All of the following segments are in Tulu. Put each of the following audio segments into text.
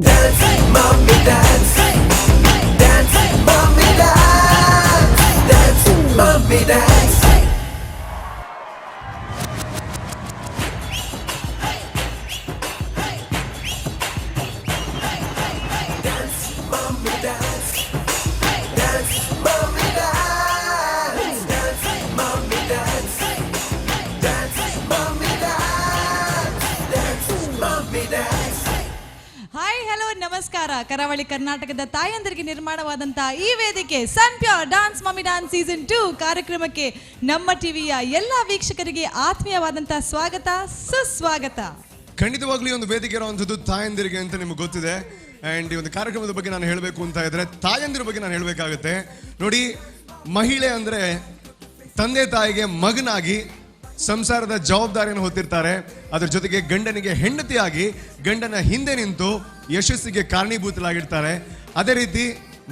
Dance, mommy, dance. Dance, mommy, dance. Dance, mommy, dance. Dance, mommy, dance. Dance, mommy, dance. Dance, mommy, dance. Dance, mommy, dance. Dance, mommy, dance. Hi, hello, ನಮಸ್ಕಾರ. ಕರಾವಳಿ ಕರ್ನಾಟಕದ ತಾಯಂದರಿಗೆ ನಿರ್ಮಾಣವಾದಂತಹ ಈ ವೇದಿಕೆ Sun Pure Dance Mummy Dance Season 2 ಕಾರ್ಯಕ್ರಮಕ್ಕೆ ನಮ್ಮ ಟಿವಿಯ ಎಲ್ಲ ವೀಕ್ಷಕರಿಗೆ ಆತ್ಮೀಯವಾದಂತಹ ಸ್ವಾಗತ, ಸುಸ್ವಾಗತ. ಖಂಡಿತವಾಗ್ಲೂ ಈ ಒಂದು ವೇದಿಕೆ ಇರುವಂಥದ್ದು ತಾಯಂದಿರಿಗೆ ಅಂತ ನಿಮ್ಗೆ ಗೊತ್ತಿದೆ. ಆ್ಯಂಡ್ ಈ ಒಂದು ಕಾರ್ಯಕ್ರಮದ ಬಗ್ಗೆ ನಾನು ಹೇಳಬೇಕು ಅಂತ ಇದ್ರೆ, ತಾಯಂದಿರ ಬಗ್ಗೆ ನಾನು ಹೇಳಬೇಕಾಗುತ್ತೆ. ನೋಡಿ, ಮಹಿಳೆ ಅಂದರೆ ತಂದೆ ತಾಯಿಗೆ ಮಗನಾಗಿ ಸಂಸಾರದ ಜವಾಬ್ದಾರಿಯನ್ನು ಹೊತ್ತಿರ್ತಾರೆ. ಅದ್ರ ಜೊತೆಗೆ ಗಂಡನಿಗೆ ಹೆಂಡತಿಯಾಗಿ ಗಂಡನ ಹಿಂದೆ ನಿಂತು ಯಶಸ್ಸಿಗೆ ಕಾರಣೀಭೂತರಾಗಿರ್ತಾರೆ. ಅದೇ ರೀತಿ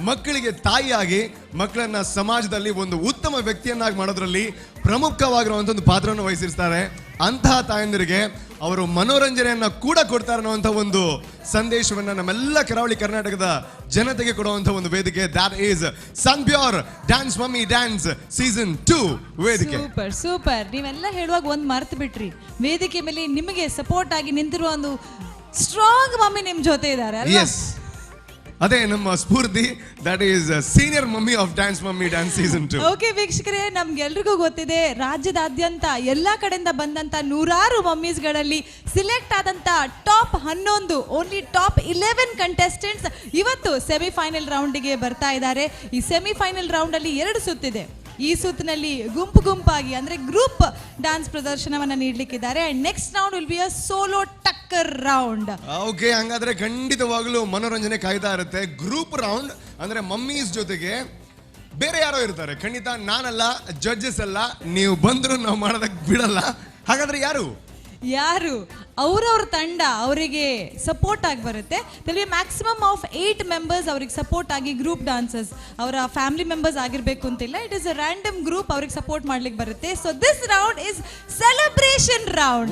ಮಕ್ಕಳಿಗೆ ತಾಯಿಯಾಗಿ ಮಕ್ಕಳನ್ನ ಸಮಾಜದಲ್ಲಿ ಒಂದು ಉತ್ತಮ ವ್ಯಕ್ತಿಯನ್ನಾಗಿ ಮಾಡೋದ್ರಲ್ಲಿ ಪ್ರಮುಖವಾಗಿರುವಂಥ ಒಂದು ಪಾತ್ರವನ್ನು ವಹಿಸಿರ್ತಾರೆ. ಅಂತಹ ತಾಯಂದಿರಿಗೆ ಅವರು ಮನೋರಂಜನೆಯನ್ನ ಕೂಡ ಕೊಡ್ತಾರೆ ಅನ್ನುವಂಥ ಒಂದು ಸಂದೇಶವನ್ನ ನಮ್ಮೆಲ್ಲ ಕರಾವಳಿ ಕರ್ನಾಟಕದ ಜನತೆಗೆ ಕೊಡುವಂಥ ಒಂದು ವೇದಿಕೆ, that is Sun Pure Dance Mummy Dance Season 2 ವೇದಿಕೆ. Super, super. ನೀವೆಲ್ಲ ಹೇಳುವಾಗ ಒಂದು ಮರ್ತು ಬಿಟ್ರಿ. ವೇದಿಕೆ ಮೇಲೆ ನಿಮಗೆ ಸಪೋರ್ಟ್ ಆಗಿ ನಿಂತಿರುವ ಒಂದು ಸ್ಟ್ರಾಂಗ್ ಮಮ್ಮಿ ನಿಮ್ ಜೊತೆ ಇದ್ದಾರೆ, ಅಲ್ವಾ? ಎಸ್, ಅದೇ ನಮ್ಮ ಸ್ಫೂರ್ತಿ, that is senior mummy of Dance Mummy Dance Season 2. Okay ವೀಕ್ಷಕರೇ, ನಮ್ಗೆಲ್ರಿಗೂ ಗೊತ್ತಿದೆ, ರಾಜ್ಯದಾದ್ಯಂತ ಎಲ್ಲ ಕಡೆಯಿಂದ ಬಂದಂತ ನೂರಾರು ಮಮ್ಮೀಸ್ಗಳಲ್ಲಿ ಸಿಲೆಕ್ಟ್ ಆದಂತ ಟಾಪ್ 11, ಓನ್ಲಿ ಟಾಪ್ 11 ಕಂಟೆಸ್ಟೆಂಟ್ಸ್ ಇವತ್ತು ಸೆಮಿಫೈನಲ್ ರೌಂಡಿಗೆ ಬರ್ತಾ ಇದ್ದಾರೆ. ಈ ಸೆಮಿಫೈನಲ್ ರೌಂಡ್ ಅಲ್ಲಿ ಎರಡು ಸುತ್ತಿದೆ. ಈ ಸುತ್ತಿನಲ್ಲಿ ಗುಂಪು ಗುಂಪಾಗಿ, ಅಂದ್ರೆ ಗ್ರೂಪ್ ಡಾನ್ಸ್ ಪ್ರದರ್ಶನವನ್ನ ನೀಡಲಿಕ್ಕಿದ್ದಾರೆ, and next round will be a solo ಟಕ್ಕರ್ round. Okay, ಹಂಗಾದ್ರೆ ಖಂಡಿತವಾಗ್ಲೂ ಮನೋರಂಜನೆ ಕಾಯ್ತಾ ಇರುತ್ತೆ. ಗ್ರೂಪ್ ರೌಂಡ್ ಅಂದ್ರೆ ಮಮ್ಮೀಸ್ ಜೊತೆಗೆ ಬೇರೆ ಯಾರೋ ಇರ್ತಾರೆ. ಖಂಡಿತ ನಾನಲ್ಲ, ಜಡ್ಜಸ್ ಅಲ್ಲ. ನೀವು ಬಂದ್ರು ನಾವು ಮಾಡೋದಕ್ಕೆ ಬಿಡಲ್ಲ. ಹಾಗಾದ್ರೆ ಯಾರು? ಯಾರು? ಅವರವ್ರ ತಂಡ ಅವರಿಗೆ ಸಪೋರ್ಟ್ ಆಗಿ ಬರುತ್ತೆ. Be maximum of eight members ಅವ್ರಿಗೆ ಸಪೋರ್ಟ್ ಆಗಿ ಗ್ರೂಪ್ ಡಾನ್ಸರ್ಸ್. ಅವರ ಫ್ಯಾಮಿಲಿ ಮೆಂಬರ್ಸ್ ಆಗಿರಬೇಕು ಅಂತಿಲ್ಲ. It is a random group, ಅವ್ರಿಗೆ ಸಪೋರ್ಟ್ ಮಾಡ್ಲಿಕ್ಕೆ ಬರುತ್ತೆ. So this round is celebration round.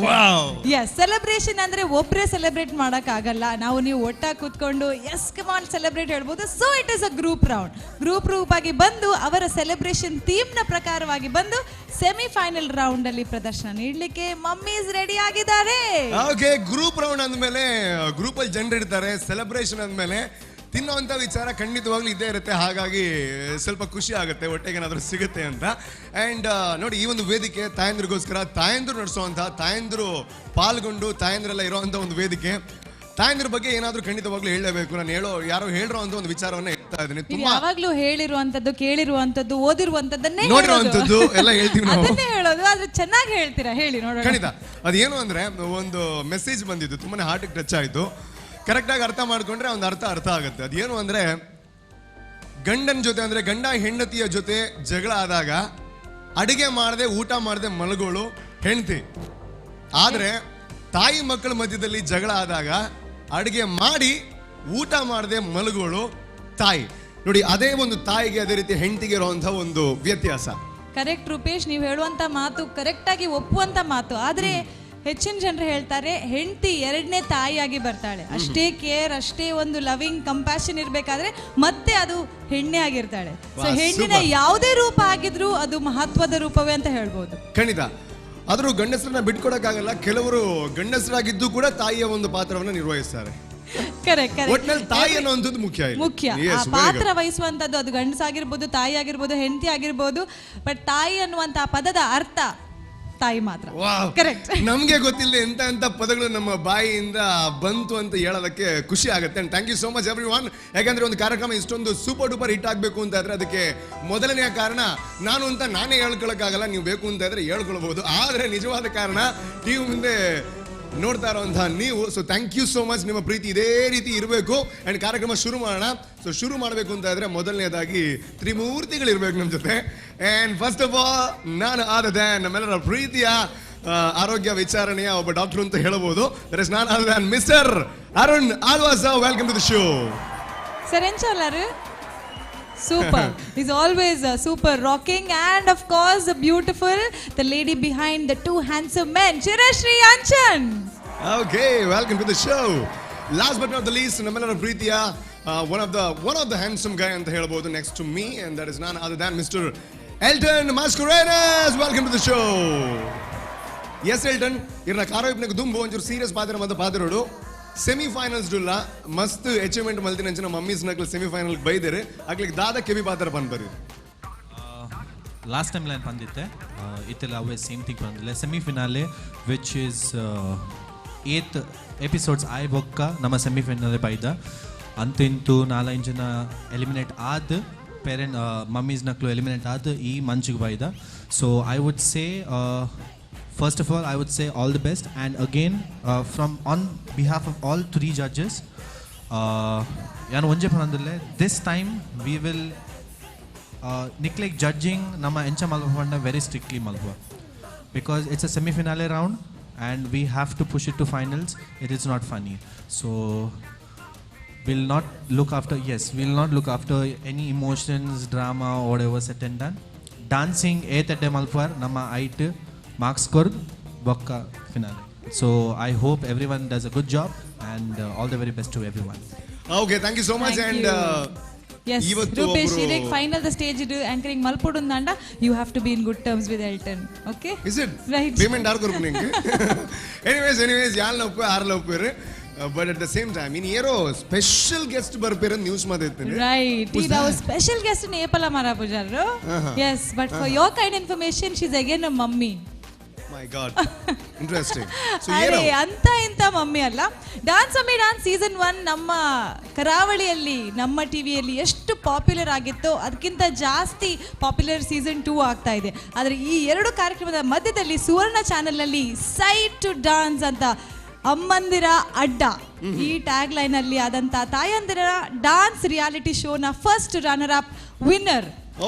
Yes, celebration ಅಂದ್ರೆ ಒಬ್ಬರೇ ಸೆಲೆಬ್ರೇಟ್ ಆಗಲ್ಲ. ನಾವು ನೀವು ಒಟ್ಟಾಗಿ ಕೂತ್ಕೊಂಡು "ಎಸ್, ಕಮಾನ್, ಸೆಲೆಬ್ರೇಟ್" ಹೇಳ್ಬೋದು. So it is a group round. Group group ಆಗಿ ಬಂದು, ಅವರ ಸೆಲೆಬ್ರೇಷನ್ ಥೀಮ್ನ ಪ್ರಕಾರವಾಗಿ ಬಂದು ಸೆಮಿಫೈನಲ್ ರೌಂಡ್ ಅಲ್ಲಿ ಪ್ರದರ್ಶನ ನೀಡಲಿಕ್ಕೆ ಮಮ್ಮೀಸ್ ರೆಡಿ ಆಗಿದ್ದಾರೆ. ಓಕೆ, ಗ್ರೂಪ್ ರೌಂಡ್ ಅಂದ್ಮೇಲೆ ಗ್ರೂಪ್ ಅಲ್ಲಿ ಜನರು ಇರ್ತಾರೆ. ಸೆಲೆಬ್ರೇಷನ್ ಅಂದ್ಮೇಲೆ ತಿನ್ನೋವಂಥ ವಿಚಾರ ಖಂಡಿತವಾಗ್ಲೂ ಇದ್ದೇ ಇರುತ್ತೆ. ಹಾಗಾಗಿ ಸ್ವಲ್ಪ ಖುಷಿ ಆಗುತ್ತೆ, ಹೊಟ್ಟೆಗೆ ಏನಾದರೂ ಸಿಗುತ್ತೆ ಅಂತ. ಆ್ಯಂಡ್ ನೋಡಿ, ಈ ಒಂದು ವೇದಿಕೆ ತಾಯಂದ್ರಿಗೋಸ್ಕರ, ತಾಯಂದ್ರು ನಡೆಸುವಂಥ, ತಾಯಂದ್ರು ಪಾಲ್ಗೊಂಡು, ತಾಯಂದ್ರೆಲ್ಲ ಇರುವಂಥ ಒಂದು ವೇದಿಕೆ. ತಾಯಂದ್ರ ಬಗ್ಗೆ ಏನಾದರೂ ಖಂಡಿತವಾಗ್ಲೂ ಹೇಳಲೇಬೇಕು. ನಾನು ಹೇಳೋ, ಯಾರೋ ಹೇಳಿರೋ ಅಂತ ಒಂದು ವಿಚಾರವನ್ನ ಹೇಳ್ತಾ ಇದ್ದೀನಿ. ನೀವು ತುಂಬಾ ಯಾವಾಗ್ಲೂ ಹೇಳಿರುವಂತದ್ದು, ಕೇಳಿರುವಂತದ್ದು, ಓದಿರುವಂತದ್ದನ್ನೇ ನೋಡಿರುವಂಥದ್ದು ಎಲ್ಲ ಹೇಳ್ತೀವಿ ನಾವು. ಅದನ್ನೇ ಹೇಳೋದು. ಆದ್ರೆ ಚೆನ್ನಾಗಿ ಹೇಳ್ತೀರಾ, ಹೇಳಿ ನೋಡೋಣ. ಖಂಡಿತ. ಅದೇನು ಅಂದ್ರೆ, ಒಂದು ಮೆಸೇಜ್ ಬಂದಿದ್ದು ತುಂಬಾನೇ ಹಾರ್ಟಿಗೆ ಟಚ್ ಆಯಿತು. ಕರೆಕ್ಟಾಗಿ ಅರ್ಥ ಮಾಡ್ಕೊಂಡ್ರೆ ಒಂದು ಅರ್ಥ ಅರ್ಥ ಆಗುತ್ತೆ. ಅದೇನು ಅಂದ್ರೆ, ಗಂಡನ ಜೊತೆ, ಅಂದ್ರೆ ಗಂಡ ಹೆಂಡತಿಯ ಜೊತೆ ಜಗಳ ಆದಾಗ ಅಡಿಗೆ ಮಾಡದೆ, ಊಟ ಮಾಡದೆ ಮಲಗೋಳು ಹೆಂಡತಿ. ಆದ್ರೆ ತಾಯಿ ಮಕ್ಕಳ ಮಧ್ಯದಲ್ಲಿ ಜಗಳ ಆದಾಗ ಅಡಿಗೆ ಮಾಡಿ, ಊಟ ಮಾಡದೆ ಮಲಗೋಳು ತಾಯಿ. ನೋಡಿ, ಅದೇ ಒಂದು ತಾಯಿಗೆ, ಅದೇ ರೀತಿ ಹೆಂಡತಿಗೆ ಇರುವಂತಹ ಒಂದು ವ್ಯತ್ಯಾಸ. ಕರೆಕ್ಟ್ ರೂಪೇಶ್, ನೀವು ಹೇಳುವಂತ ಮಾತು ಕರೆಕ್ಟ್ ಆಗಿ ಒಪ್ಪುವಂತ ಮಾತು. ಆದ್ರೆ ಹೆಚ್ಚಿನ ಜನರು ಹೇಳ್ತಾರೆ, ಹೆಂಡತಿ ಎರಡನೇ ತಾಯಿಯಾಗಿ ಬರ್ತಾಳೆ. ಅಷ್ಟೇ ಕೇರ್, ಅಷ್ಟೇ ಒಂದು ಲವಿಂಗ್ ಕಂಪ್ಯಾಷನ್ ಇರ್ಬೇಕಾದ್ರೆ ಮತ್ತೆ ಅದು ಹೆಣ್ಣೆ ಆಗಿರ್ತಾಳೆ. ಸೊ ಹೆಣ್ಣಿನ ಯಾವುದೇ ರೂಪ ಆಗಿದ್ರು ಅದು ಮಹತ್ವದ ರೂಪವೇ ಅಂತ ಹೇಳ್ಬೋದು. ಖಂಡಿತ. ಆದರೂ ಗಂಡಸರನ್ನ ಬಿಟ್ಕೊಡಕ್ಕಾಗಲ್ಲ. ಕೆಲವರು ಗಂಡಸರಾಗಿದ್ದು ಕೂಡ ತಾಯಿಯ ಒಂದು ಪಾತ್ರವನ್ನು ನಿರ್ವಹಿಸ್ತಾರೆ. ಕರೆಕ್ಟ್ ಕರೆಕ್ಟ್ ಒಟ್ನಲ್ಲಿ ತಾಯಿ ಅನ್ನುವಂಥದ್ದು ಮುಖ್ಯ ಇಲ್ಲಿ. ಮುಖ್ಯ. Yes, ಆ very good. ಪಾತ್ರ ವಹಿಸುವಂತದ್ದು, ಅದು ಗಂಡಸಾಗಿರ್ಬೋದು, ತಾಯಿ ಆಗಿರ್ಬೋದು, ಹೆಂಡತಿ ಆಗಿರ್ಬೋದು. ಬಟ್ ತಾಯಿ ಅನ್ನುವಂತ ಪದದ ಅರ್ಥ ತಾಯಿ ಮಾತ್ರ. ವಾವ್. ಕರೆಕ್ಟ್. ನಮ್ಗೆ ಗೊತ್ತಿಲ್ಲ ಎಂತ ಎಂತ ಪದಗಳು ನಮ್ಮ ಬಾಯಿಯಿಂದ ಬಂತು ಅಂತ ಹೇಳೋದಕ್ಕೆ ಖುಷಿ ಆಗುತ್ತೆ. And thank you so much, everyone. ಯಾಕಂದ್ರೆ ಒಂದು ಕಾರ್ಯಕ್ರಮ ಇಷ್ಟೊಂದು ಸೂಪರ್ ಡೂಪರ್ ಹಿಟ್ ಆಗಬೇಕು ಅಂತ ಇದ್ರೆ ಅದಕ್ಕೆ ಮೊದಲನೆಯ ಕಾರಣ ನಾನು ಅಂತ ನಾನೇ ಹೇಳ್ಕೊಳಕ್ಕಾಗಲ್ಲ. ನೀವು ಬೇಕು ಅಂತ ಇದ್ರೆ ಹೇಳ್ಕೊಳ್ಬಹುದು. ಆದ್ರೆ ನಿಜವಾದ ಕಾರಣ ಟಿವಿ ಮುಂದೆ ನೋಡ್ತಾ ಇರುವಂತಹ ನೀವು. So thank you so much. ನಿಮ್ಮ ಪ್ರೀತಿ ಇದೇ ರೀತಿ ಇರಬೇಕು. ಅಂಡ್ ಕಾರ್ಯಕ್ರಮ ಶುರು ಮಾಡೋಣ. ಸೊ ಶುರು ಮಾಡಬೇಕು ಅಂತ ಇದ್ರೆ ಮೊದಲನೇದಾಗಿ ತ್ರಿಮೂರ್ತಿಗಳಿರ್ಬೇಕು ನಮ್ಮ ಜೊತೆ. ಆ್ಯಂಡ್ ಫಸ್ಟ್ ಆಫ್ ಆಲ್ ನಾನು ಆದದೆ ನಮ್ಮೆಲ್ಲರ ಪ್ರೀತಿಯ ಆರೋಗ್ಯ ವಿಚಾರಣೆಯ ಒಬ್ಬ ಡಾಕ್ಟರ್ ಅಂತ ಹೇಳಬಹುದು. That is none other than Mister Arun Alva's. Welcome to the show. Sir, ಎಂಚಲ್ಲಾರು? Super is always super rocking, and of course beautiful, the lady behind the two handsome men, Chirashree Anchan. Okay, welcome to the show. Last but not the least, ನಮ್ಮೆಲ್ಲರ ಪ್ರೀತಿಯ one of the handsome guy ಅಂತ ಹೇಳ್ಬೋದು next to me, and that is none other than Mister Elton Mascarenhas. Welcome to the show. Yes, Elton, ಇರ್ನ ಕಾರೋಯಿಪ್ನకు ದುಂಬು ಒಂಚೂರು ಸೀರಿಯಸ್ ಪಾತ್ರ ಮತ್ತೆ ಪಾತ್ರಡು. ಸೆಮಿಫೈನಲ್ಸ್ ಡುಲ್ಲ ಮಸ್ತ್ ಅಚೀವ್ಮೆಂಟ್ ಮಲ್ತಿನಂಚಿನ ಮಮ್ಮೀಸ್ ನಕ್ಲು ಸೆಮಿಫೈನಲ್ ಬೈದೇರು. ಅಕ್ಲಿಗೆ ದಾದ ಕೆವಿ ಪಾತ್ರ ಪನ್ಪರು? ಲಾಸ್ಟ್ ಟೈಮ್ ಲೈನ್ ಬಂದಿತ್ತೆ, ಇತ್ತೆಲ್ಲ ಅವೇ ಸೇಮ್ ಥಿಂಗ್ ಬಂದಿಲ್ಲ. Semi finale, which is eighth episodes ಆಯ್ ಬೊಕ್ಕ ನಮ್ಮ ಸೆಮಿಫೈನಲೆ ಬೈದ. ಅಂತಿಂತು ನಾಲೈದು ಜನ ಎಲಿಮಿನೇಟ್ ಆದ, ಪೇರೆಂಟ್ ಮಮ್ಮೀಸ್ ನಕ್ಲು ಎಲಿಮಿನೇಟ್ ಆದ ಈ ಮಂಚಿಗೆ ಬೈದ. So I would say, first of all, I would say all the best, and again, from on behalf of all three judges, ಯಾನು ಒಂಜೆ ಪನಂದುಲ್ಲೆ, this time we will ನಿಕ್ಲೆಗ್ judging ನಮ್ಮ ಎಂಚ ಮಲ್ಪಂಡ ವೆರಿ ಸ್ಟ್ರಿಕ್ಟ್ಲಿ ಮಲ್ಪ, because it's a semifinale round and we have to push it to finals. It is not funny, so we'll not look after, yes, we'll not look after any emotions, drama, whatever. Said and done, dancing ಏತ್ ಎಡ್ಡೆ ಮಲ್ಪುವಾರ್ ನಮ್ಮ ಐಟ್ ಮಾರ್ಕ್ಸ್ ಕೊರ್ದು ಬೊಕ್ಕ finale. So I hope everyone does a good job and all the very best to everyone. Okay, thank you so much. Thank and you. S. ಇವತ್ತು ರೂಪೇಶ್, ಒಬ್ರು ಇರೆಗ್ ಫೈನಲ್ the stage ಇದು anchoring ಮಲ್ಪೊಡುಂದಾಂಡ, you have to be in good terms with Elton, okay? Is it? Right. Payment ಯಾರು ಕೊರ್ಪು ನಿಂಗೆ? ಎನಿವೇಸ್, ಎನಿವೇಸ್, ಯಾಲ್ ಒಪ್ಪು ಆರ್ಲ ಒಪ್ಪೇರು. But at the same time ಇನ್ ಏರೋ ಸ್ಪೆಷಲ್ ಗೆಸ್ಟ್ ಬರ್ಪೇರ ನ್ಯೂಸ್ ಮಾತಾಡ್ತೀನಿ. ರೈಟ್, ಇದು our special guest ನೇಪಲ ಮಾರ ಪೂಜಾರು. Yes, but for your kind information, she's again a mummy. My God, interesting. So ಅರೆ, ಏನೋ ಅಂತ ಇಂಥ ಮಮ್ಮಿ ಅಲ್ಲ. ಡಾನ್ಸ್ ಮಮ್ಮಿ ಡಾನ್ಸ್ ಸೀಸನ್ 1 ನಮ್ಮ ಕರಾವಳಿಯಲ್ಲಿ, ನಮ್ಮ ಟಿವಿಯಲ್ಲಿ ಎಷ್ಟು ಪಾಪ್ಯುಲರ್ ಆಗಿತ್ತೋ ಅದಕ್ಕಿಂತ ಜಾಸ್ತಿ ಪಾಪ್ಯುಲರ್ ಸೀಸನ್ 2 ಆಗ್ತಾ ಇದೆ. ಆದರೆ ಈ ಎರಡು ಕಾರ್ಯಕ್ರಮದ ಮಧ್ಯದಲ್ಲಿ ಸುವರ್ಣ ಚಾನೆಲ್ನಲ್ಲಿ ಸೈಟ್ ಟು ಡಾನ್ಸ್ ಅಂತ ಅಮ್ಮಂದಿರ ಅಡ್ಡ ಈ ಟ್ಯಾಗ್ ಲೈನ್ ಅಲ್ಲಿ ಆದಂತ ತಾಯಂದಿರ ಡಾನ್ಸ್ ರಿಯಾಲಿಟಿ ಶೋನ ಫಸ್ಟ್ ರನ್ನರ್ ಅಪ್ ವಿನ್ನರ್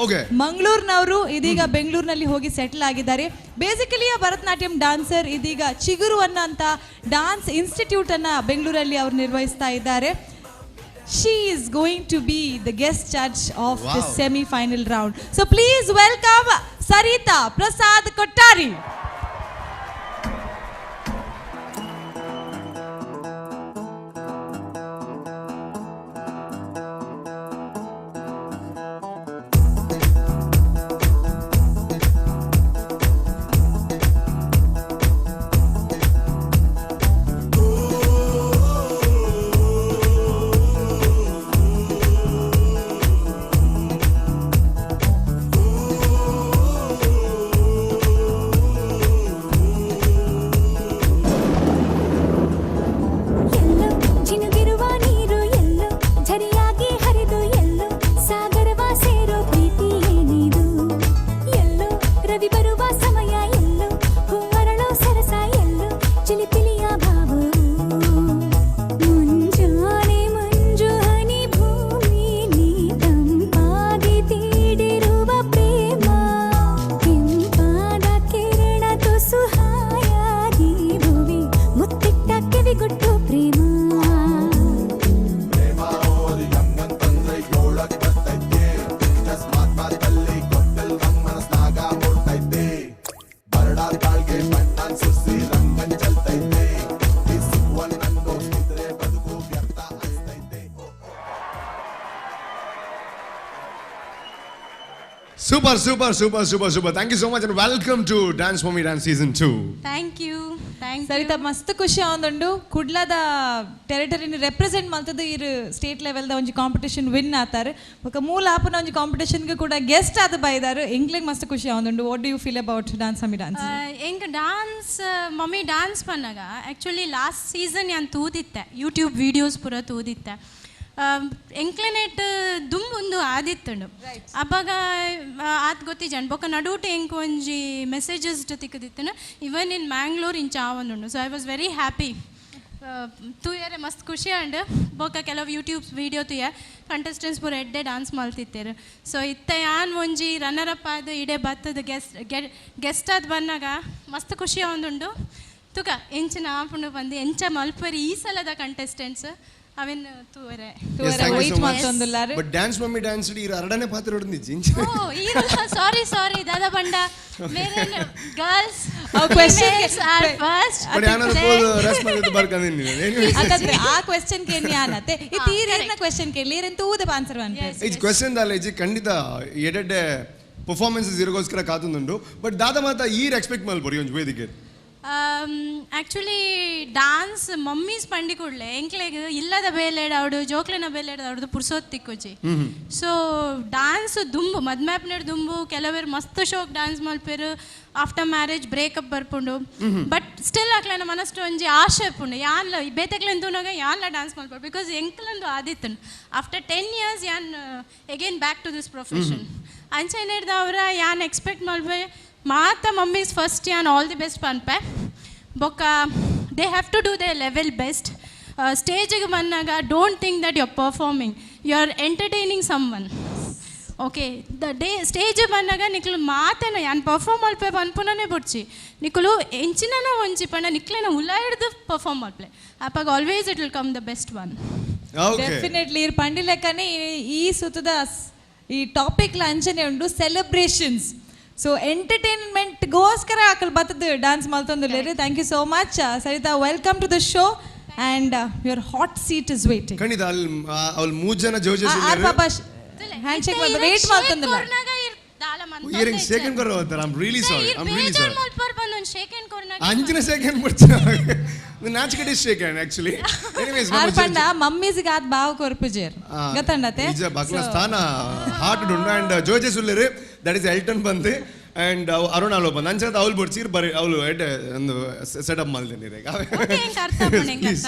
ಮಂಗಳೂರಿನವರು, ಇದೀಗ ಬೆಂಗಳೂರಿನಲ್ಲಿ ಹೋಗಿ ಸೆಟಲ್ ಆಗಿದ್ದಾರೆ. ಬೇಸಿಕಲಿ ಆ ಭರತನಾಟ್ಯಂ ಡಾನ್ಸರ್. ಇದೀಗ ಚಿಗುರು ಅನ್ನಂತ ಡಾನ್ಸ್ ಇನ್ಸ್ಟಿಟ್ಯೂಟ್ ಅನ್ನ ಬೆಂಗಳೂರಲ್ಲಿ ಅವರು ನಿರ್ವಹಿಸ್ತಾ ಇದ್ದಾರೆ. She is going to be the guest judge of the semi final round, so please welcome Saritha Prasad Kottari. ಎಲ್ಲೋ ಜಿನುಗಿರುವ ನೀರು, ಎಲ್ಲೋ ಝರಿಯಾಗಿ ಹರಿದು, ಎಲ್ಲೋ ಸಾಗರವ ಸೇರೋ ಪ್ರೀತಿ ಏನಿದು? ಎಲ್ಲೋ ರವಿ ಬರುವ ಸಮಯ, ಎಲ್ಲೋ ಹೂವರಳೋ ಸರಸ, ಎಲ್ಲೋ ಚಿಲಿಪಿಲಿಯ ಭಾವವು. ಮುಂಜಾನೆ ಮಂಜು ಹನಿ ಭೂಮಿಲಿ ತಂಪಾಗಿ ತೀಡಿರುವ ಪ್ರೇಮ, ಕೆಂಪಾದ ಕಿರಣ ತುಸು ಹಾಯಾಗಿ ಭುವಿ ಮುತ್ತಿಟ್ಟ ಕಿವಿಗುಟ್ಟು ಪ್ರೇಮ. Super, super, super, super, super. Thank you so much and welcome to Dance Mummy Dance season 2. Thank you, thank. Saritha, ಮಸ್ತ್ ಖುಷಿ ಆವೊಂದುಂಡು. ಕುಡ್ಲದ ಟೆರಿಟರಿನ ರೆಪ್ರೆಸೆಂಟ್ ಮಲ್ತದ್ದು ಇರು ಸ್ಟೇಟ್ ಲೆವೆಲ್ದ ಒಂಜಿ ಕಾಂಪಿಟೇಷನ್ ವಿನ್ ಆತಾರೆ. ಬೊಕ ಮೂಲ ಆಪುನ ಒಂಜಿ ಕಾಂಪಿಟೇಷನ್ಗೆ ಕೂಡ ಗೆಸ್ಟ್ ಆದ್ ಬೈದಾರು. ಎಂಕ್ಲೆಗ್ ಮಸ್ತ್ ಖುಷಿ ಆವೊಂದುಂಡು. What do you feel about Dance Mummy Dance? ಎಂಕ್ ಡಾನ್ಸ್ ಮಮ್ಮಿ ಡಾನ್ಸ್ ಪನ್ನಗ ಆ್ಯಕ್ಚುಲಿ ಲಾಸ್ಟ್ ಸೀಸನ್ ಯಾನ್ ತೂದಿತ್ತೆ, ಯೂಟ್ಯೂಬ್ ವೀಡಿಯೋಸ್ ಪೂರ ತೂದಿತ್ತೆ. ಎಂಕ್ಲೆನೆಟ್ ದುಂಬುಂದು ಆದಿತ್ತುಂಡು. ಅಪಗ ಆತ್ ಗೊತ್ತಿಜಾಂಡ್. ಬೊಕ ನಡುಟು ಎಂಕ್ ಒಂಜಿ ಮೆಸೇಜಸ್ ತಿಕ್ಕದಿತ್ತುಂಡು, ಇವನ್ ಇನ್ ಮ್ಯಾಂಗ್ಳೂರ್ ಇಂಚ ಆವೊಂದುಂಡು. So I was very happy. ತೂಯರೆ ಮಸ್ತ್ ಖುಷಿ ಆಂಡ್. ಬೊಕ ಕೆಲವು ಯೂಟ್ಯೂಬ್ ವೀಡಿಯೋ ತೂಯ, ಕಂಟೆಸ್ಟೆಂಟ್ಸ್ ಪೂರ ಎಡ್ಡೆ ಡಾನ್ಸ್ ಮಲ್ತಿತ್ತೇರು. ಸೊ ಇತ್ತ ಯಾನ್ ಒಂಜಿ ರನ್ನರ್ ಅಪ್ ಆದ್ ಇಡೆ ಬತ್ತದ ಗೆಸ್ಟ್ ಗೆಸ್ಟ್ ಆದ್ ಬನ್ನಗ ಮಸ್ತ್ ಖುಷಿ ಆವೊಂದುಂಡು. ತುಕ ಎಂಚಿನ ಆಪುಂಡು ಬಂದು, ಎಂಚ ಮಲ್ಪರಿ ಈ ಸಲದ ಕಂಟೆಸ್ಟೆಂಟ್ಸ್ ಅವೆನ್ ತೂವರೆ. Weight ಮಲ್ತೊಂದುಲ್ಲಾರು. But dance mummy dance ಈ ಎರಡನೇ ಪಾತ್ರ ಹೊಡೆದು. ಓ, ಈರಲ್ಲ, ಸಾರಿ ಸಾರಿ. ದಾದಾ ಬಂಡ ಮೇರೆ girls. Question are first. But ಯಾನಾದ್ರು ಪೋದು ರೆಸ್ಟ್ ಮಾಡಿದ್ದು ಬರ್ಕಂದಿನಿ. ಅದಂದ್ರೆ ಆ ಕ್ವೆಶ್ಚನ್ ಕೇಳಿ ಆನತ್ತೆ ಈ ತೀರೇನ ಕ್ವೆಶ್ಚನ್ ಕೇಳಿ ಈರೆನ್ ತೂದ ಆನ್ಸರ್ ಅನ್ಪೇರು. ಇಜ್ ಕ್ವೆಶ್ಚನ್ ದಾಲ ಇಜ್ಜಿ, ಖಂಡಿತ ಎಡೆಡ್ಡೆ ಪರ್ಫಾರ್ಮೆನ್ಸಸ್ ಇರೋಗೋಸ್ಕರ ಕಾತುಂದುಂಡು. ಬಟ್ ದಾದ ಮಾತ ಈರ್ ಎಕ್ಸ್ಪೆಕ್ಟ್ ಮಲ್ಪೊರಿ ಒಂಜಿ ವೇದಿಕೆ? ಆಕ್ಚುಲಿ ಡಾನ್ಸ್ ಮಮ್ಮೀಸ್ ಪಂಡಿ ಕೂಡಲೇ ಎಂಕ್ಲೆಗ್ ಇಲ್ಲದ ಬೇಲೆಡ್ ಅವಡು ಜೋಕ್ಲೆನ ಬೇಲೆಡ್ ಅವಡು ಪುರ್ಸೋತ್ ತಿಕ್ಕುಜಿ. ಸೊ ಡಾನ್ಸ್ ದುಂಬು ಮದ್ಮ್ಯಾಪ್ನಡ್ ದುಂಬು ಕೆಲವರು ಮಸ್ತ್ ಶೋಕ್ ಡಾನ್ಸ್ ಮಲ್ಪೆರು, ಆಫ್ಟರ್ ಮ್ಯಾರೇಜ್ ಬ್ರೇಕಪ್ ಬರ್ಪುಂಡು. ಬಟ್ ಸ್ಟಿಲ್ ಅಕ್ಲೆನ ಮನಸ್ಸು ಒಂಜಿ ಆಶೆ ಇಪ್ಪುಂಡು, ಯಾನ್ಲ ಬೇತೆಕ್ಲೆನ್ ತೂನಾಗ ಯಾನ್ಲ ಡಾನ್ಸ್ ಮಲ್ಪಡು, because ಎಂಕ್ಲಂದು ಆದಿತ್ತುಂಡು. ಆಫ್ಟರ್ 10 ಇಯರ್ಸ್ ಯಾನ್ again back to this profession. ಅಂಚೆನೇಡ್ದವ್ರ ಯಾನ್ ಎಕ್ಸ್ಪೆಕ್ಟ್ ಮಲ್ಪೆ ಮಾತ ಮಮ್ಮೀಸ್ ಫಸ್ಟ್ ಯಾನ್ ಆಲ್ the best ಪನ್ಪೆ. ಬೊಕ್ಕ they have to do the level best. ಸ್ಟೇಜಿಗೆ ಬಂದಾಗ don't think that you are performing, you are entertaining someone, okay? The day stage ಬಂದಾಗ ನಿಕ್ಲು ಮಾತೇನ ಯಾನ್ ಪರ್ಫಾರ್ಮ್ ಮಲ್ಪೆ ಪನ್ಪುನನೇ ಬುಡ್ಚಿ, ನಿಕುಲು ಎಂಚಿನ ಒಂಜಿ ಪಂಡ ನಿಕ್ಲೆನ ಉಲ ಹಿಡ್ದು perform ಮಲ್ಪಲೆ. ಅಪ್ಪಾಗ always it will come the best one. Okay. Definitely ಇರ್ ಪಂಡಿ ಲೆಕ್ಕನೆ ಈ ಸುತ್ತದ ಈ ಟಾಪಿಕ್ ಅಂಚನೆ ಉಂಡು ಸೆಲೆಬ್ರೇಷನ್ಸ್. ಸೊ ಎಂಟರ್ಟೈನ್ಮೆಂಟ್ಗೋಸ್ಕರ ಅಕಲ್ ಬತ್ತದ dance ಮಲ್ತೊಂದುಲ್ಲೇರು. Thank you so much, Saritha. Welcome to the show and your hot seat is waiting. ಖಂಡಿತ ಅಲ್ಲಿ ಅವ್ಲು ಮೂರು ಜನ ಜೋಜಸ್. ಆರ್ ಪಾಪ ಹ್ಯಾಂಡ್ ಶೇಕ್ ವೇಟ್ ಮಲ್ತೊಂದುಲ್ಲ. ಈರಿಂಗ್ ಶೇಕ್ ಕೊರ ಹೋಗ್ತಾರೆ. I'm really sorry, I'm really sorry. ಅಂಚಿನ ಅಂಚಿನ ಸೆಕೆಂಡ್ ಬಿಡ್ತೀನಿ, ನಾಚಿಕೆಟ್ ಶೇಕ್ ಹ್ಯಾಂಡ್ ಆಕ್ಚುಲಿ. ಎನಿವೇಸ್, ಆರ್ ಪಂಡ ಮಮ್ಮೀಸ್ಗೆ ಆತ್ ಬಾವು ಕೊರ್ಪುಜೇರ್ ಗೊತ್ತಂಡತೆ. ನಿಜ ಬಕ್ಲ ಸ್ಥಾನ ಹಾರ್ಟ್ ಉಂಡು. ಅಂಡ್ ಜೋಜಸ್ ಉಲ್ಲೇರು, that is Elton ಬಂದು ಅಂಡ್ ಅರುಣ್ ಆಲೋ ಬಂದು ಅಂಚೆ ಅವ್ಲು ಬೊಡ್ಚಿ ಬರಿ ಅವಳು ಎಡ್ಡೆ ಒಂದು setup ಮಲ್ದಿನಿ. Please.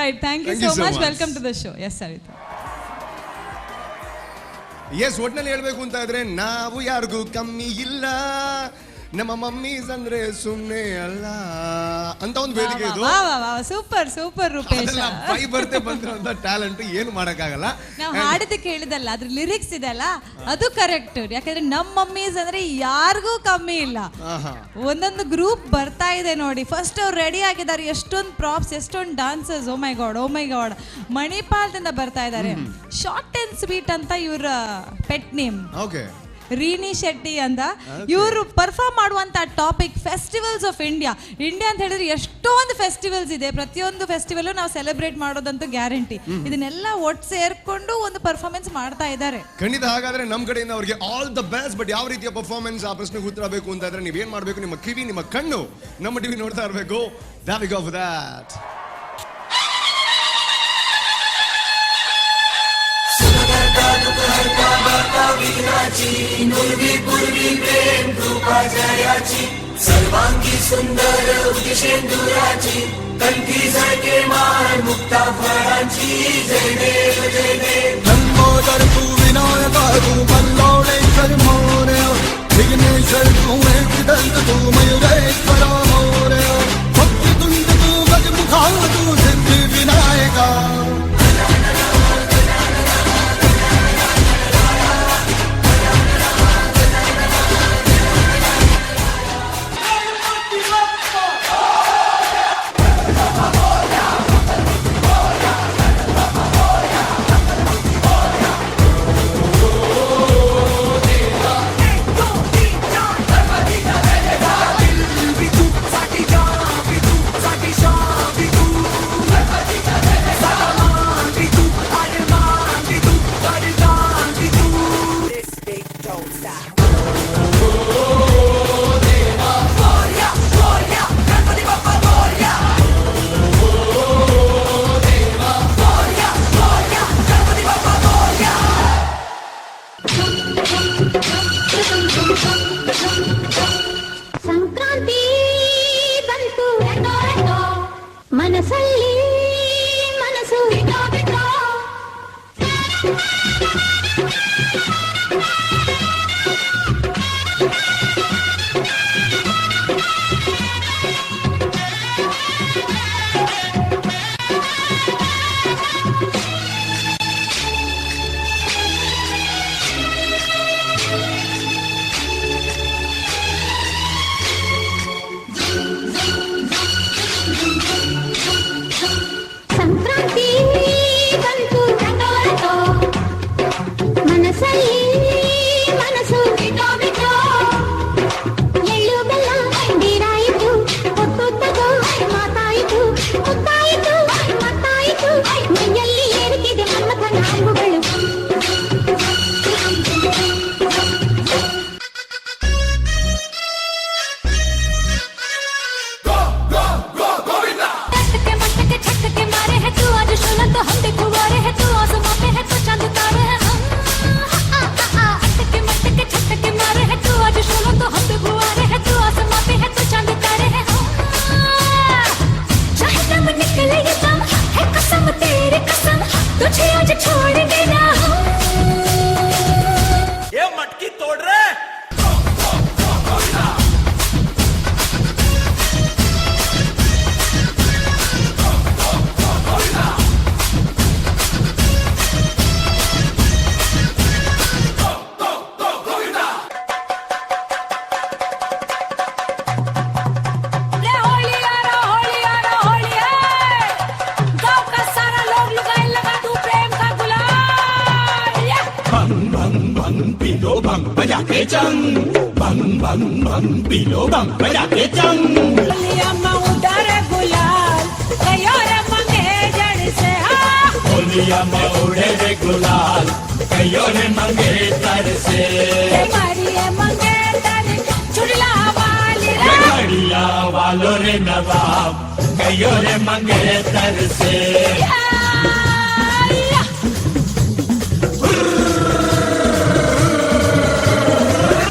Right, thank you Thank you so so much. Much. Welcome to the show. Yes, Saritha. S, ಒಟ್ನಲ್ಲಿ ಹೇಳ್ಬೇಕು ಅಂತ ಇದ್ರೆ ನಾವು ಯಾರಿಗೂ ಕಮ್ಮಿ ಇಲ್ಲ, ನಮ್ಮ ಮಮ್ಮೀಸ್ ಅಂದ್ರೆ ಸುಮ್ನೆ ಅಲ್ಲ ಅಂತ ಒಂದು ವೇದಿಕೆ ಇದು. ವಾ ವಾ ವಾ, ಸೂಪರ್ ಸೂಪರ್ ರೂಪೇಶ್. ಅದೆಲ್ಲ ಬೈ ಬರ್ತೆ ಬಂದಿರುವಂತ ಟ್ಯಾಲೆಂಟ್, ಏನು ಮಾಡಕ್ಕಾಗಲ್ಲ. ನಾವು ಹಾಡಿದ ಕೇಳಿದಲ್ಲ, ಅದ್ರ ಲಿರಿಕ್ಸ್ ಇದೆಲ್ಲ ಅದು ಕರೆಕ್ಟ್. ಯಾಕಂದ್ರೆ ನಮ್ಮ ಮಮ್ಮೀಸ್ ಅಂದ್ರೆ ಯಾರಿಗೂ ಕಮ್ಮಿ ಇಲ್ಲ. ಒಂದೊಂದು ಗ್ರೂಪ್ ಬರ್ತಾ ಇದೆ ನೋಡಿ. ಫಸ್ಟ್ ಅವ್ರು ರೆಡಿ ಆಗಿದ್ದಾರೆ. ಎಷ್ಟೊಂದು ಪ್ರಾಪ್ಸ್, ಎಷ್ಟೊಂದು dancers. Oh my God, oh my God. ಮಣಿಪಾಲ್ದಿಂದ ಬರ್ತಾ ಇದ್ದಾರೆ. ಶಾರ್ಟ್ ಅಂಡ್ ಸ್ವೀಟ್ ಅಂತ ಇವರ ಪೆಟ್ ನೇಮ್. ರೀನಿ ಶೆಟ್ಟಿ ಅಂತ. ಇವರು ಪರ್ಫಾರ್ಮ್ ಮಾಡುವಂತ topic festivals of India. India ಅಂತ ಹೇಳಿದ್ರೆ ಎಷ್ಟೊಂದು ಫೆಸ್ಟಿವಲ್ಸ್ ಇದೆ. ಪ್ರತಿಯೊಂದು ಫೆಸ್ಟಿವಲ್ ನಾವು ಸೆಲೆಬ್ರೇಟ್ ಮಾಡೋದಂತೂ ಗ್ಯಾರಂಟಿ. ಇದನ್ನೆಲ್ಲ ಒಟ್ಟು ಸೇರ್ಕೊಂಡು ಒಂದು ಪರ್ಫಾರ್ಮೆನ್ಸ್ ಮಾಡ್ತಾ ಇದ್ದಾರೆ. ಖಂಡಿತ, ಹಾಗಾದ್ರೆ ನಮ್ಮ ಕಡೆಯಿಂದ ಅವರಿಗೆ ಆಲ್ the best. But ಯಾವ ರೀತಿಯ ಪರ್ಫಾರ್ಮೆನ್ಸ್, ಆ ಪ್ರಶ್ನೆಗೆ ಉತ್ತರ ಬೇಕು ಅಂತ ಇದ್ರೆ ನೀವೇನ್ ಮಾಡಬೇಕು? ನಿಮ್ಮ ಕಿವಿ, ನಿಮ್ಮ ಕಣ್ಣು ನಮ್ಮ ಟಿವಿ ನೋಡ್ತಾ ಇರಬೇಕು. We go for that. सर्वांगी सुंदर उदिशेंदुराची, कंठी झळके माळ मुक्ता फळांची, जय देव जय देव. लंबोदर तू, विनायक तू, बल्लाळेश्वर मोरया, विघ्नेश्वर तू, एकदंत तू, मयुरेश्वर मोरया, वक्रतुंड तू, गजमुखा तू, सिद्धि विनायका. तुझे आज छोड़ के ना हूँ। ये मटकी तोड़ रे. होली आ रहा, होली आ रहा, होली है। गांव का सारा लोग लुगाई लगा तू प्रेम का गुलाल। या! भंग भंग भंग पीलो भंग बजा के चंग, भंग भंग भंग पीलो भंग बजा के चंग। होलिया में उड़े गुलाल, कयो रे मंगे जड़ से हा। होलिया में उड़े रे गुलाल, कयो रे मंगे तर से। मारिए मंगे तर चुड़ला वाली रे। घड़िया वालो रे नवाब, कयो रे मंगे तर से। या!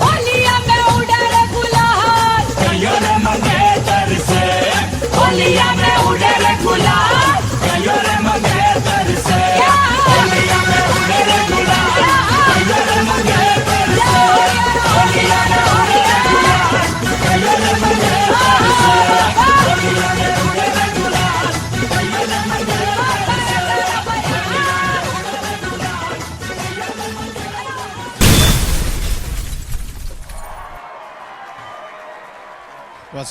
होलिया में उड़े रे गुलाल, कयो रे मंगे तर से। होलिया में उड़े रे गुलाल, कयो रे मंगे तर से। होलिया में उड़े रे गुलाल, कयो रे मंगे तर से। होलिया में उड़े रे गुलाल, कयो रे मंगे तर से। होलिया में उड़े रे गुलाल, कयो रे मंगे तर से।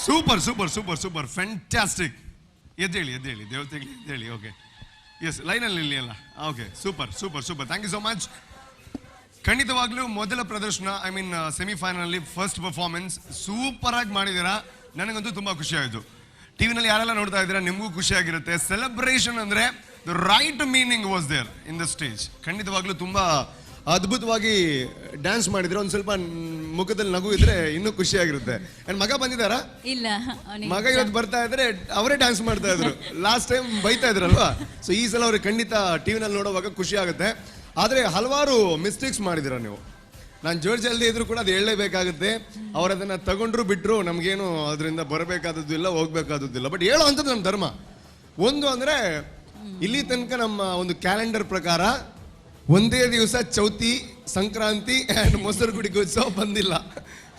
Super super super super, fantastic. ಎದ್ದೇಳಿ ಎದ್ದೇಳಿ ದೇವತೆಗಳು, ಎದ್ದೇಳಿ. ಓಕೆ, ಎಸ್, ಲೈನಲ್ಲಿ ಇಲ್ಲಿ ಅಲ್ಲ. Okay, super super super, thank you so much. ಖಂಡಿತವಾಗ್ಲೂ ಮೊದಲ ಪ್ರದರ್ಶನ, I mean semifinal first performance super ಆಗಿ ಮಾಡಿದ್ದೀರಾ. ನನಗಂತೂ ತುಂಬಾ ಖುಷಿ ಆಯಿತು. ಟಿವಿನಲ್ಲಿ ಯಾರೆಲ್ಲ ನೋಡ್ತಾ ಇದ್ದೀರಾ, ನಿಮಗೂ ಖುಷಿಯಾಗಿರುತ್ತೆ. ಸೆಲೆಬ್ರೇಷನ್ ಅಂದ್ರೆ the right meaning was there in the stage. ಖಂಡಿತವಾಗ್ಲೂ ತುಂಬಾ ಅದ್ಭುತವಾಗಿ ಡ್ಯಾನ್ಸ್ ಮಾಡಿದ್ರೆ, ಒಂದು ಸ್ವಲ್ಪ ಮುಖದಲ್ಲಿ ನಗು ಇದ್ರೆ ಇನ್ನೂ ಖುಷಿಯಾಗಿರುತ್ತೆ. ಅಂಡ್ ಮಗ ಬಂದಿದ್ದಾರಾ? ಇಲ್ಲ, ಅವ್ನಿಗೆ ಮಗ ಇವತ್ತು ಬರ್ತಾ ಇದ್ರೆ ಅವರೇ ಡ್ಯಾನ್ಸ್ ಮಾಡ್ತಾ ಇದ್ರು. ಲಾಸ್ಟ್ ಟೈಮ್ ಬೈತಾ ಇದ್ರಲ್ವಾ, ಸೊ ಈ ಸಲ ಅವ್ರಿಗೆ ಖಂಡಿತ ಟಿವಿನಲ್ಲಿ ನೋಡುವಾಗ ಖುಷಿ ಆಗುತ್ತೆ. ಆದ್ರೆ ಹಲವಾರು ಮಿಸ್ಟೇಕ್ಸ್ ಮಾಡಿದಿರ ನೀವು. ನಾನು ಜೋರ್ ಜಲ್ದಿ ಇದ್ರು ಕೂಡ ಅದು ಹೇಳಲೇಬೇಕಾಗುತ್ತೆ. ಅವ್ರು ಅದನ್ನ ತಗೊಂಡ್ರು ಬಿಟ್ರು ನಮಗೇನು ಅದರಿಂದ ಬರಬೇಕಾದದ್ದು ಇಲ್ಲ, ಹೋಗ್ಬೇಕಾದದ್ದು ಇಲ್ಲ. ಬಟ್ ಹೇಳೋ ಅಂಥದ್ದು ನಮ್ಮ ಧರ್ಮ. ಒಂದು ಅಂದ್ರೆ ಇಲ್ಲಿ ತನಕ ನಮ್ಮ ಒಂದು ಕ್ಯಾಲೆಂಡರ್ ಪ್ರಕಾರ ಒಂದೇ ದಿವಸ ಚೌತಿ, ಸಂಕ್ರಾಂತಿ ಆ್ಯಂಡ್ ಮೊಸರು ಗುಡಿ ಉತ್ಸವ ಬಂದಿಲ್ಲ.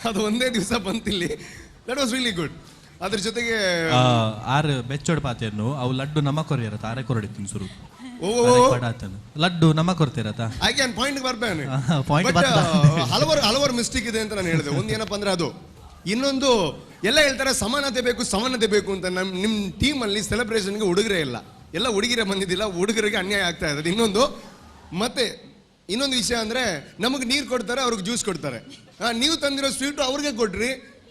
ಅದು ಒಂದೇ ದಿವಸ ಬಂತಿಲ್ಲಿ. That was really good. ಅದ್ರ ಜೊತೆಗೆ ಆರು ಬೆಚ್ಚೋಡ್ ಪಾತೇರ್ನು ಅವು ಲಡ್ಡು ನಮ್ಮ ಕೊರಿಯರತ್ತ ಆರೆ ಕೊರಡಿತ್ತು ಸುರು. ಓ, ಓ, ಓ. ಲಡ್ಡು ನಮ್ಮ ಕೊರ್ತಿರತ್ತ. I can point ಬರ್ಬೇನೆ. Point but ಬರ್ತಾ. ಹಲವಾರು ಹಲವಾರು ಮಿಸ್ಟೇಕ್ ಇದೆ ಅಂತ ನಾನು ಹೇಳಿದೆ. ಒಂದು ಏನಪ್ಪ ಅಂದ್ರೆ ಅದು, ಇನ್ನೊಂದು ಎಲ್ಲ ಹೇಳ್ತಾರೆ ಸಮಾನತೆ ಬೇಕು ಸಮಾನತೆ ಬೇಕು ಅಂತ. ನಮ್ಮ ನಿಮ್ಮ ಟೀಮಲ್ಲಿ ಸೆಲೆಬ್ರೇಷನ್ಗೆ ಹುಡುಗರೇ ಇಲ್ಲ, ಎಲ್ಲ ಹುಡುಗಿರೇ ಬಂದಿದ್ದಿಲ್ಲ, ಹುಡುಗರಿಗೆ ಅನ್ಯಾಯ ಆಗ್ತಾ ಇದೆ. ಇನ್ನೊಂದು ಮತ್ತೆ ಇನ್ನೊಂದು ವಿಷಯ ಅಂದ್ರೆ ನಮಗೆ ನೀರು ಕೊಡ್ತಾರೆ, ಅವ್ರಿಗೆ ಜ್ಯೂಸ್ ಕೊಡ್ತಾರೆ. ನೀವು ತಂದಿರೋ ಸ್ವೀಟು ಅವ್ರಿಗೆ ಕೊಟ್ರಿ,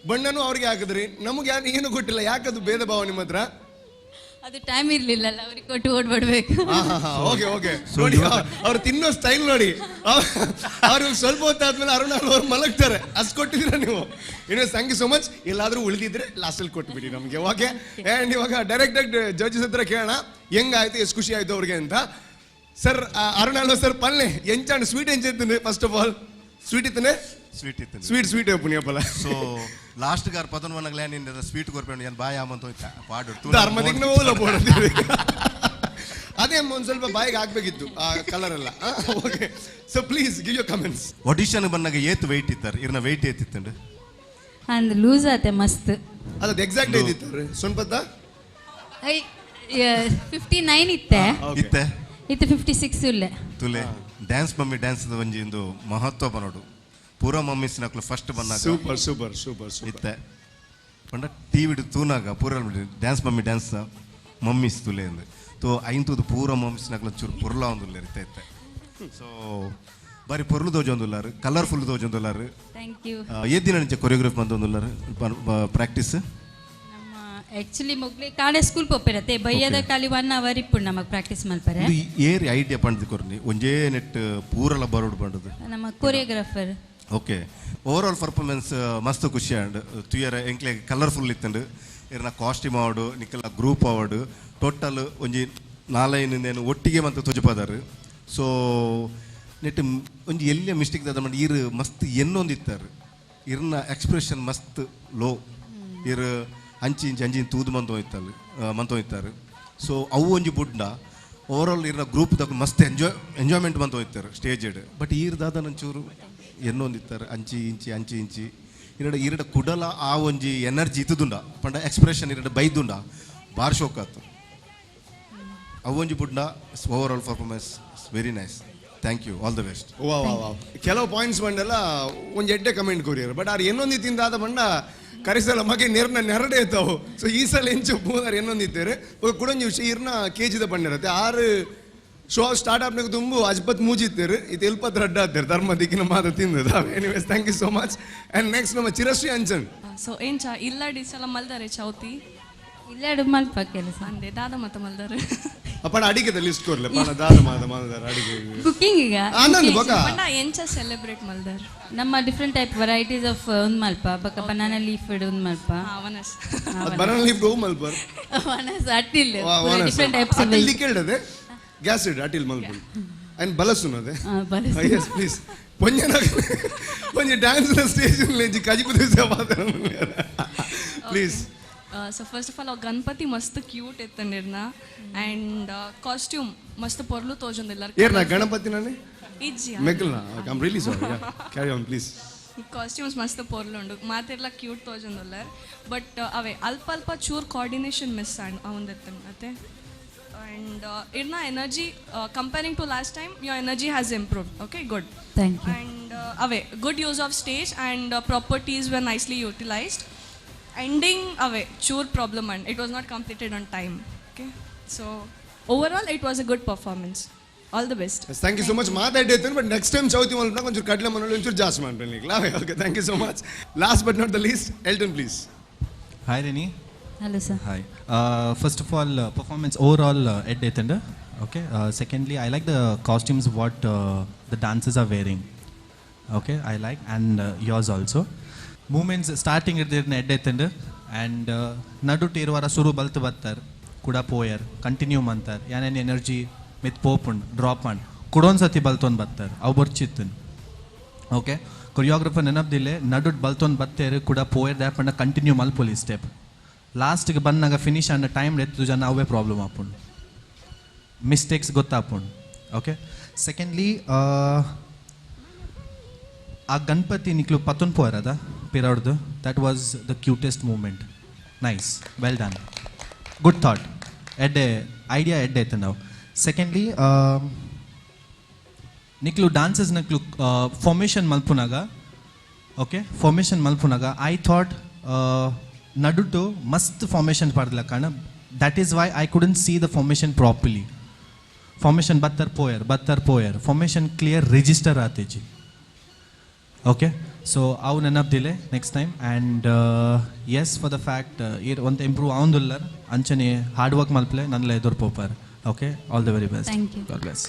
ಬಣ್ಣನೂ ಅವ್ರಿಗೆ ಹಾಕಿದ್ರಿ, ನಮಗೆ ಯಾರು ಏನು ಕೊಟ್ಟಿಲ್ಲ. ಯಾಕದು ಭೇದ ಭಾವ ನಿಮ್ಮ ಹತ್ರ? ಅದು ಟೈಮ್ ಇರ್ಲಿಲ್ಲಲ್ಲ, ಅವ್ರಿಗೆ ಕೊಟ್ಟು ಓಡ್ಬಿಡ್ಬೇಕು. ಓಕೆ ಓಕೆ, ನೋಡಿ ಅವ್ರು ತಿನ್ನೋ ಸ್ಟೈಲ್ ನೋಡಿ. ಅವ್ರು ಸ್ವಲ್ಪ ಹೊತ್ತಾದ್ಮೇಲೆ ಅರುಣ್ ಅವ್ರು ಮಲಗ್ತಾರೆ, ಅಷ್ಟು ಕೊಟ್ಟಿದ್ದೀರಾ ನೀವು. ಇನ್ನು thank you so much. ಎಲ್ಲಾದ್ರೂ ಉಳಿದಿದ್ರೆ ಲಾಸ್ಟಲ್ಲಿ ಕೊಟ್ಬಿಡಿ ನಮಗೆ. ಓಕೆ, ಆ್ಯಂಡ್ ಇವಾಗ ಡೈರೆಕ್ಟ್ ಆಗಿ ಜಡ್ಜಸ್ ಹತ್ರ ಕೇಳೋಣ ಹೆಂಗಾಯ್ತು, ಎಷ್ಟು ಖುಷಿ ಆಯ್ತು ಅವ್ರಿಗೆ ಅಂತ. ಸರ್ ಅರುಣ್ ಅಲ್ವಾ ಸರ್, ಪಲ್ಲೆ ಎಂಚಾಂಡ್ ಸ್ವೀಟ್ ಎಂಚ? ಫಸ್ಟ್ ಆಫ್ ಆಲ್ ಸ್ವೀಟ್ ಇತ್ತನೆ? ಸ್ವೀಟ್ ಇತ್ತು. ಸ್ವೀಟ್ ಸ್ವೀಟ್ ಪುಣ್ಯಪಲ್ಲ. ಸೊ ಲಾಸ್ಟ್ ಗಾರ್ ಪದನ್ ವನಗ್ಲೇ ನಿನ್ನ ಸ್ವೀಟ್ ಕೊರ್ಪೆಂಡು ಏನು ಬಾಯ್ ಆಮಂತ ಪಾಡು. ಧರ್ಮದಿಗ್ ಅದೇ ಒಂದ್ ಸ್ವಲ್ಪ ಬಾಯಿಗೆ ಹಾಕ್ಬೇಕಿತ್ತು ಆ ಕಲರ್ ಎಲ್ಲ. Okay, so please give your comments. Audition ಬಂದಾಗ ಏತ್ ವೆಯ್ಟ್ ಇತ್ತಾರೆ ಇರ್ನ ವೆಯ್ಟ್ ಏತಿತ್ತಂಡು? ಅಂದ್ ಲೂಸ್ ಆತೆ ಮಸ್ತ್. ಅದು ಎಕ್ಸಾಕ್ಟ್ ಏತಿತ್ತು ಸೊನ್ಪತ್ತ? 59 ಇತ್ತೆ. ಇತ್ತೆ? ಇತ್ತು 56 ಉಲ್ಲೆ. ತುಲೆ ಡ್ಯಾನ್ಸ್ ಮಮ್ಮಿ ಡ್ಯಾನ್ಸ್ ಒಂಜಿ ಇಂದು ಮಹತ್ವ ಬನೋಡು ಪೂರ ಮಮ್ಮೀಸ್ ನಕ್ಲು ಫಸ್ಟ್ ಬಂದಾಗ. Super super super super. ಇತ್ತೆ ಪಂಡ ಟಿವಿಡ್ ತೂನಾಗ ಪೂರ ಡ್ಯಾನ್ಸ್ ಮಮ್ಮಿ ಡ್ಯಾನ್ಸ್ ಮಮ್ಮೀಸ್ ತುಲೆ ಅಂದು ತೋ ಐಂತುದು ಪೂರ ಮಮ್ಮೀಸ್ ನಕ್ಲು ಚೂರು ಪೊರ್ಲ ಒಂದುಲ್ಲೇರ್ ಇತ್ತೆ ಇತ್ತೆ. ಸೊ ಬಾರಿ ಪೊರ್ಲು ದೋಜೊಂದುಲ್ಲಾರು, ಕಲರ್ಫುಲ್ ದೋಜೊಂದುಲ್ಲಾರು. Thank you. ಏ ದಿನ ನಿಂಚೆ ಕೊರಿಯೋಗ್ರಾಫ್ ಬಂದೊಂದುಲ್ಲಾರು ಪ್ರಾಕ್ಟೀಸ್? ನಮ್ಮ ಆಕ್ಚುಲಿ ಮೊಗ್ಲೆ ಕಾಡೆ ಸ್ಕೂಲ್ ಪೋಪೆರತೆ ಬಯ್ಯದ ಖಾಲಿ 1 ಅವರ್ ಇಪ್ಪು ನಮಗೆ ಪ್ರಾಕ್ಟೀಸ್ ಮಲ್ಪರೆ. ಇದು ಏರಿ ಐಡಿಯಾ ಪಂಡ್ದು ಕೊರ್ನಿ ಒಂಜೇ ನೆಟ್ ಪೂರಲ ಬರೋಡು ಪಂಡದು? ನಮ್ಮ choreographer. Okay, over all performance ಮಸ್ತ್ ಖುಷಿ ಆಂಡ್ ತುಯರ ಎಂಕ್ಲೆ ಕಲರ್ಫುಲ್ ಇತ್ತಂಡು. ಇರ್ನ ಕಾಸ್ಟ್ಯೂಮ್ ಆವಡು, ನಿಕ್ಕಲ ಗ್ರೂಪ್ ಆವಡು, ಟೋಟಲ್ ಒಂಜಿ ನಾಲೈನ್ ಒಟ್ಟಿಗೆ ಮಂತ ತೊಜಪದಾರು. ಸೊ ನೆಟ್ ಒಂಜಿ ಎಲ್ಲಿಯ ಮಿಸ್ಟೇಕ್ ದಾದ ಮಂಡ ಈರ್ ಮಸ್ತ್ ಎನ್ನೊಂದು ಇತ್ತಾರೆ ಇರ್ನ ಎಕ್ಸ್ಪ್ರೆಷನ್ ಮಸ್ತ್ ಲೋ ಇರ್ ಅಂಚಿ ಇಂಚಿ ಅಂಚಿ ತೂದು ಮಂತೋ ಇತ್ತಲ್ಲ ಮಂತೋ ಇತ್ತಾರೆ. ಸೊ ಅವು ಒಂಜಿ ಬುಡ್ಡ ಓವರಾಲ್ ಇರ್ನ ಗ್ರೂಪ್ ದಕ್ಕುಲು ಮಸ್ತ್ ಎಂಜಾಯ್ಮೆಂಟ್ ಮಂತ್ ಹೋಯ್ತಾರೆ ಸ್ಟೇಜ್ ಬಟ್ ಈರ್ ದಾದ ನಂಚೂರು ಎನ್ನೊಂದಿತ್ತಾರೆ ಅಂಚಿ ಇಂಚಿ ಅಂಚಿ ಇಂಚಿ ಇರಡ ಇರಡ ಕುಡಲ ಆ ಒಂಜಿ ಎನರ್ಜಿ ಇತ್ತುದುಂಡ ಪಂಡ ಎಕ್ಸ್ಪ್ರೆಷನ್ ಇರಡ ಬೈದುಂಡ ಬಾರ್ ಶೋಕ್ ಆತು ಅವೊಂಜಿ ಬುಡ್ಡ. Overall performance very nice. Thank you, all the best. ವಾ ವಾ ವಾ, ಕೆಲವು ಪಾಯಿಂಟ್ಸ್ ಬಂಡೆಲ್ಲ ಒಂಜಿ ಎಡ್ಡೆ ಕಮೆಂಟ್ ಕೊರಿಯರ್, ಬಟ್ ಆರ್ ಎನ್ನೊಂದಿ ತಿಂದಾದ ಬಂಡ ಕರಿಸಲ ಮಗೆ ನೆರ್ನ ನೆರಡೆ ಇತ್ತಾವು. ಸೊ ಈ ಸಲ ಎಂಚು ಪೂನಾರ್ ಎನ್ನೊಂದಿತ್ತೇರು ಕುಡೊಂಜಿ ವಿಷಯ, ಇರ್ನ ಕೆ ಜಿದ ಬಂಡಿರತ್ತೆ ಆರು ಶೋ ಸ್ಟಾರ್ಟ್ ಆಪ್ನಾಗ ತುಂಬು ಅಜ್ಪತ್ ಮೂಜಿತ್ತೇರು, ಇದು ಎಲ್ಪತ್ ರಡ್ಡ ಆತೇರು ಧರ್ಮ ದಿಕ್ಕಿನ ಮಾತ ತಿಂದದ. Anyways, thank you so much. And next ನಮ್ಮ ಚಿರಶ್ರೀ ಅಂಚನ್. ಸೊ ಎಂಚ ಇಲ್ಲಡಿ ಸಲ ಮಲ್ದಾರೆ ಚೌತಿ? ಇಲ್ಲಡು ಮಲ್ಪ ಕೆಲಸ. ಅಂದೆ ದಾದ ಮತ ಮಲ್ದಾರೆ? ಅಪ್ಪಣ ಅಡಿಗೆದ ಲಿಸ್ಟ್ ಕೊರ್ಲೆ ಪಣ, ದಾದ ಮಾದ ಮಾದದಾರ ಅಡಿಗೆ? ಕುಕ್ಕಿಂಗ್ ಈಗ. ಆನಂದ್ ಬೊಕ. ಪಂಡ ಎಂಚ ಸೆಲೆಬ್ರೇಟ್ ಮಲ್ದಾರ್? ನಮ್ಮ ಡಿಫ್ರೆಂಟ್ ಟೈಪ್ ವೆರೈಟೀಸ್ ಆಫ್ ಒಂದ್ ಮಲ್ಪ, ಬೊಕ ಬನಾನಾ ಲೀಫ್ ಒಂದ್ ಮಲ್ಪ. ವನಸ್. ಬನಾನಾ ಲೀಫ್ ಗೋ ಮಲ್ಪರ್? ವನಸ್ ಅಟ್ಟಿಲ್, ಡಿಫ್ರೆಂಟ್ ಟೈಪ್ಸ್. ಅಟಿಲ್ ಕೇಳದೆ ಗ್ಯಾಸ್ ಇಡ್ ಅಟಿಲ್ ಮಲ್ಪುಲ್ ಅಂಡ್ ಬಲಸುನದೆ. ಎಸ್ ಪ್ಲೀಸ್, ಪೊಂಜನ ಒಂಜಿ ಡ್ಯಾನ್ಸ್ ಸ್ಟೇಜ್ ಒಂಜಿ ಕಜಿಪು ದಿವಸ please. So first of all Ganapati ಮಸ್ತ್ ಕ್ಯೂಟ್ ಇತ್ತಂಡಿರ್ನ ಆ್ಯಂಡ್ ಕಾಸ್ಟ್ಯೂಮ್ ಮಸ್ತ್ ಪೊರ್ಲು ತೋಜೊಂದಿಲ್ಲ. ಏರ್ನ ಗಣಪತಿ ನಾನೇ? ಇಜ್ಜಿ. ಮೆಕ್ಕಲ್ನ? I am really sorry, carry on please. Costumes ಮಸ್ತ್ ಪೊರ್ಲುಂಡು, ಮಾತೆರ್ಲ ಕ್ಯೂಟ್ ತೋಜೊಂದುಲ್ಲ. ಬಟ್ ಅವೇ ಅಲ್ಪ ಅಲ್ಪ ಚೂರ್ ಕೋಆರ್ಡಿನೇಷನ್ ಮಿಸ್ ಆಂಡ್ ಅವಂದಿತ್ತಂಡ್ ಅತ್ತೆ. ಆ್ಯಂಡ್ ಇರ್ನ energy, comparing to last time, your energy has improved. Okay, good. Thank you. And away good use of stage and properties were nicely utilised. Ending away ಚೂರ್ problem and it was not completed on time. Okay, so overall it was a good performance. All the best. Thank you so much. ಮಾತಾಡ್ತೀನಿ, ಬಟ್ ನೆಕ್ಸ್ಟ್ ಟೈಮ್ ಚೌತಿ ಮಲ್ಪನ ಒಂಚೂರು ಕಡಲೆ ಮನೋಳಿ ಒಂಚೂರು ಜಾಸ್ತಿ ಮಾಡ್ತೀನಿ. Okay, thank you so much. Last but not the least, Elton, please. Hi Rini. Hello sir. Hi. First of all, performance overall Ed Etender. Okay. Secondly, I like the costumes what the dancers are wearing. Okay, I like, and yours also. Movements starting at Ed Etender and ನಡು ಟೇರುವಾರ ಸುರು ಬಲ್ತು ಬತ್ತಾರ್ ಕೂಡ ಪೋಯರ್ ಕಂಟಿನ್ಯೂ ಮಂತಾರ್ ಯಾನೇನು ಎನರ್ಜಿ ಮಿತ್ ಪೋಪುಂಡ್ ಡ್ರಾಪ್ ಅಂಡ್ ಕುಡೊಂದು ಸತಿ ಬಲ್ತೊಂದು ಬತ್ತಾರ್ ಅವು ಬೊರ್ಚಿತ್ತನ್. ಓಕೆ, ಕೊರಿಯೋಗ್ರಫರ್ ನೆನಪ್ದಿಲ್ಲೆ ನಡುಟ್ ಬಲ್ತೊಂದು ಬತ್ತೇರು ಕೂಡ ಪೋಯರ್ ದ್ಯಾಪಂಡ ಕಂಟಿನ್ಯೂ ಮಲ್ಪೊಲಿ ಸ್ಟೆಪ್ ಲಾಸ್ಟ್ಗೆ ಬಂದಾಗ ಫಿನಿಶ್ ಅಂಡ ಟೈಮ್ ಎತ್ತು ಜನ ಅವೇ ಪ್ರಾಬ್ಲಮ್ ಆಪುಂಡು, ಮಿಸ್ಟೇಕ್ಸ್ ಗೊತ್ತಾಪುಂಡು. ಓಕೆ, ಸೆಕೆಂಡ್ಲಿ ಆ Ganapati ನಿಕ್ಲು ಪತ್ತೊಂದು ಪೋಯರದ ಪಿರೌಡ್ದು, that was the cutest moment. Nice, well done, good thought, ಎಡ್ಡೆ ಐಡಿಯಾ ಎಡ್ಡೆ ಆಯ್ತು ನಾವು. ಸೆಕೆಂಡ್ಲಿ ನಿಕ್ಲು ಡಾನ್ಸಸ್ ನಕ್ಲು ಫಾರ್ಮೇಷನ್ ಮಲ್ಪುನಾಗ, ಓಕೆ, ಫಾರ್ಮೇಷನ್ ಮಲ್ಪುನಾಗ I thought ನಡುಟು ಮಸ್ತ್ ಫಾರ್ಮೇಷನ್ ಪಾಡ್ದಿಲ್ಲ ಕಾರಣ, that is why I couldn't see the formation properly. Formation ಬತ್ತರ್ ಪೋಯರ್ ಬತ್ತರ್ ಪೋಯರ್, ಫಾರ್ಮೇಷನ್ ಕ್ಲಿಯರ್ ರಿಜಿಸ್ಟರ್ ಆತೇಜಿ. ಓಕೆ, ಸೊ ಅವು ನೆನಪ್ದಿಲೆ next time. And yes, for the fact ಇರ್ ಒಂದು ಇಂಪ್ರೂವ್ ಆವಂದುಲ್ಲರ್ ಅಂಚನೆ ಹಾರ್ಡ್ ವರ್ಕ್ ಮಲ್ಪಲೆ ನನ್ಲೆ ಎದುರು ಪೋಪರ್. Okay, all the very best. Thank you. God bless.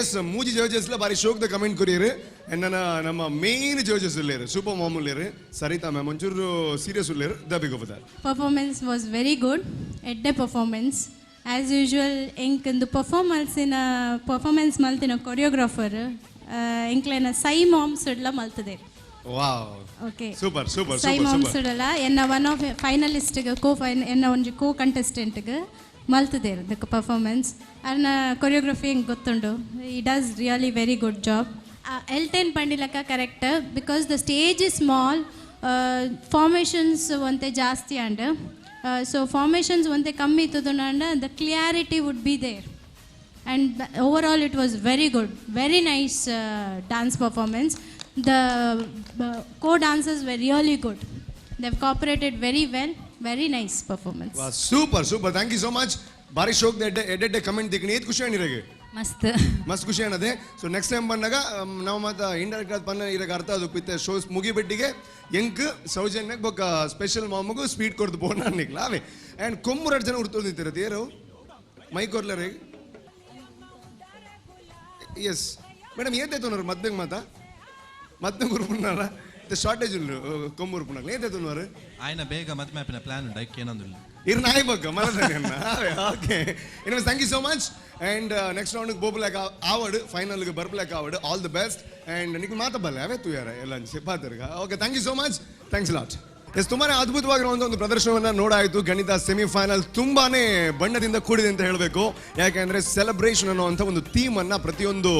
S, ಮೂಜಿ ಜಡ್ಜಸ್ಲ ಬಾರಿ ಶೋಕ್ದ ಕಮೆಂಟ್ ಕೊರಿಯರ್. ಅಂಡ್ ನನ್ನ ನಮ್ಮ ಮೇನ್ ಜಡ್ಜಸ್ ಉಲ್ಲೇರು, ಸೂಪರ್ ಮಾಮ್ ಉಲ್ಲೇರು, ಸರಿತಾ ಮ್ಯಾಮ್ ಒಂಚೂರು ಸೀರಿಯಸ್ ಉಲ್ಲೇರು the big of that. Performance was very good. ಎಡ್ಡೆ ಪರ್ಫಾರ್ಮೆನ್ಸ್ ಆ್ಯಸ್ ಯೂಶುವಲ್. ಎಂಕ್ ಒಂದು ಪರ್ಫಾರ್ಮೆನ್ಸಿನ ಪರ್ಫಾರ್ಮೆನ್ಸ್ ಮಲ್ತಿನ ಕೊರಿಯೋಗ್ರಾಫರ್ ಎಂಕ್ಲೆನ ಸೈ ಮಾಮ್ಸ್ ಇಡ್ಲ ಮಲ್ತದೆ. ವಾವ್. ಓಕೆ. Super super. ಸೈ ಸೂಪರ್. Moms super. ಇಡಲ ಎನ್ನ ಒನ್ ಆಫ್ ಫೈನಲಿಸ್ಟ್ಗೆ ಕೋ ಫೈನ್ ಎನ್ನ ಒಂಜಿ ಕೋ ಕಂಟೆಸ್ಟೆಂಟ್ಗೆ ಮಲ್ತದೆ the performance. ಅರ್ನ ಕೊರಿಯೋಗ್ರಫಿ ಎಂಕ್ ಗೊತ್ತುಂಡು, he does really very good job. Elton ಪಂಡಿಲಕ್ಕ correct, because the stage is small, formations ಒಂತೆ ಜಾಸ್ತಿ and so formations ಒಂತೆ ಕಮ್ಮಿ ಇತ್ತದಂಡ the clarity would be there. And overall it was very good, very nice dance performance. The co dancers were really good. They've cooperated very well. Very nice performance. Super super, thank you so much. ಬಾರಿ ಶೋಕ್ ಎಡ್ಡೆ ಎಡ್ಡೆ ಕಮೆಂಟ್ ದಿಕ್ಕಣಿ. ಏತ್ ಖುಷಿ ಅಣ್ಣಿರಗೆ? ಮಸ್ತ್. ಮಸ್ತ್ ಖುಷಿ ಅಣ್ಣದೆ. ಸೊ ನೆಕ್ಸ್ಟ್ ಟೈಮ್ ಬಂದಾಗ ನಾವು ಮಾತ ಇಂಡೈರೆಕ್ಟ್ ಆದ ಪನ್ನ ಇರಗ ಅರ್ಥ ಅದು ಪಿತ್ತೆ ಶೋಸ್ ಮುಗಿಬಿಟ್ಟಿಗೆ ಎಂಕ್ ಸೌಜನ್ಯಕ್ಕೆ ಬೊಕ್ಕ ಸ್ಪೆಷಲ್ ಮಾಮಗೂ ಸ್ವೀಟ್ ಕೊಡ್ದು ಬೋಣ ಅನ್ನಿಕ್ಲ ಅವೇ. ಆ್ಯಂಡ್ ಕೊಮ್ಮು ಎರಡು ಜನ ಉಡ್ತೋದಿತ್ತಿರತ್ತೆ ಏರು ಮೈಕ್ ಕೊರ್ಲರೆ. ಎಸ್ ಮೇಡಮ್, ಏತೈತೋನರು ಮದ್ವೆಗೆ ಮಾತ ಮದ್ವೆ ಗುರುಪುನ್ನಾರ ಶಾರ್ಟೇಜ್ ಉಂಡು ಕೊಮ್ಮು ಉರುಪುನಾಗ ಏತೈತೋನರು? ఆయన ಬೇಗ ಮದ್ವೆ ಆಪಿನ ಪ್ಲಾನ್ ಉಂಡು ಐಕ್ ಏನೊಂದಿಲ್ಲ. ಇರ್ ನಾಯಿ ಬಗ್ಗ ಮಲದನೆ. Okay, anyways, thank you so much. And next round ಬೋಬ್ಲಾಕ್ ಆವಡ್, ಫೈನಲ್ ಬರ್ಬ್ಲಾಕ್ ಆವಡ್. ಆಲ್ the best. And ನಿಕ್ ಮಾತ ಬಲ್ಲೆ ಅವೇ ತೂಯಾರ ಎಲ್ಲ ಪಾತರ್ಗ. Okay, thank you so much, thanks lot. Yes, ತುಂಬಾನೇ ಅದ್ಭುತವಾಗಿರುವಂಥ ಒಂದು ಪ್ರದರ್ಶನವನ್ನ ನೋಡಾಯಿತು. ಗಣಿತ ಸೆಮಿಫೈನಲ್ ತುಂಬಾನೇ ಬಣ್ಣದಿಂದ ಕೂಡಿದೆ ಅಂತ ಹೇಳಬೇಕು. ಯಾಕೆಂದ್ರೆ ಸೆಲೆಬ್ರೇಷನ್ ಅನ್ನುವಂಥ ಒಂದು ಥೀಮ್ ಅನ್ನ ಪ್ರತಿಯೊಂದು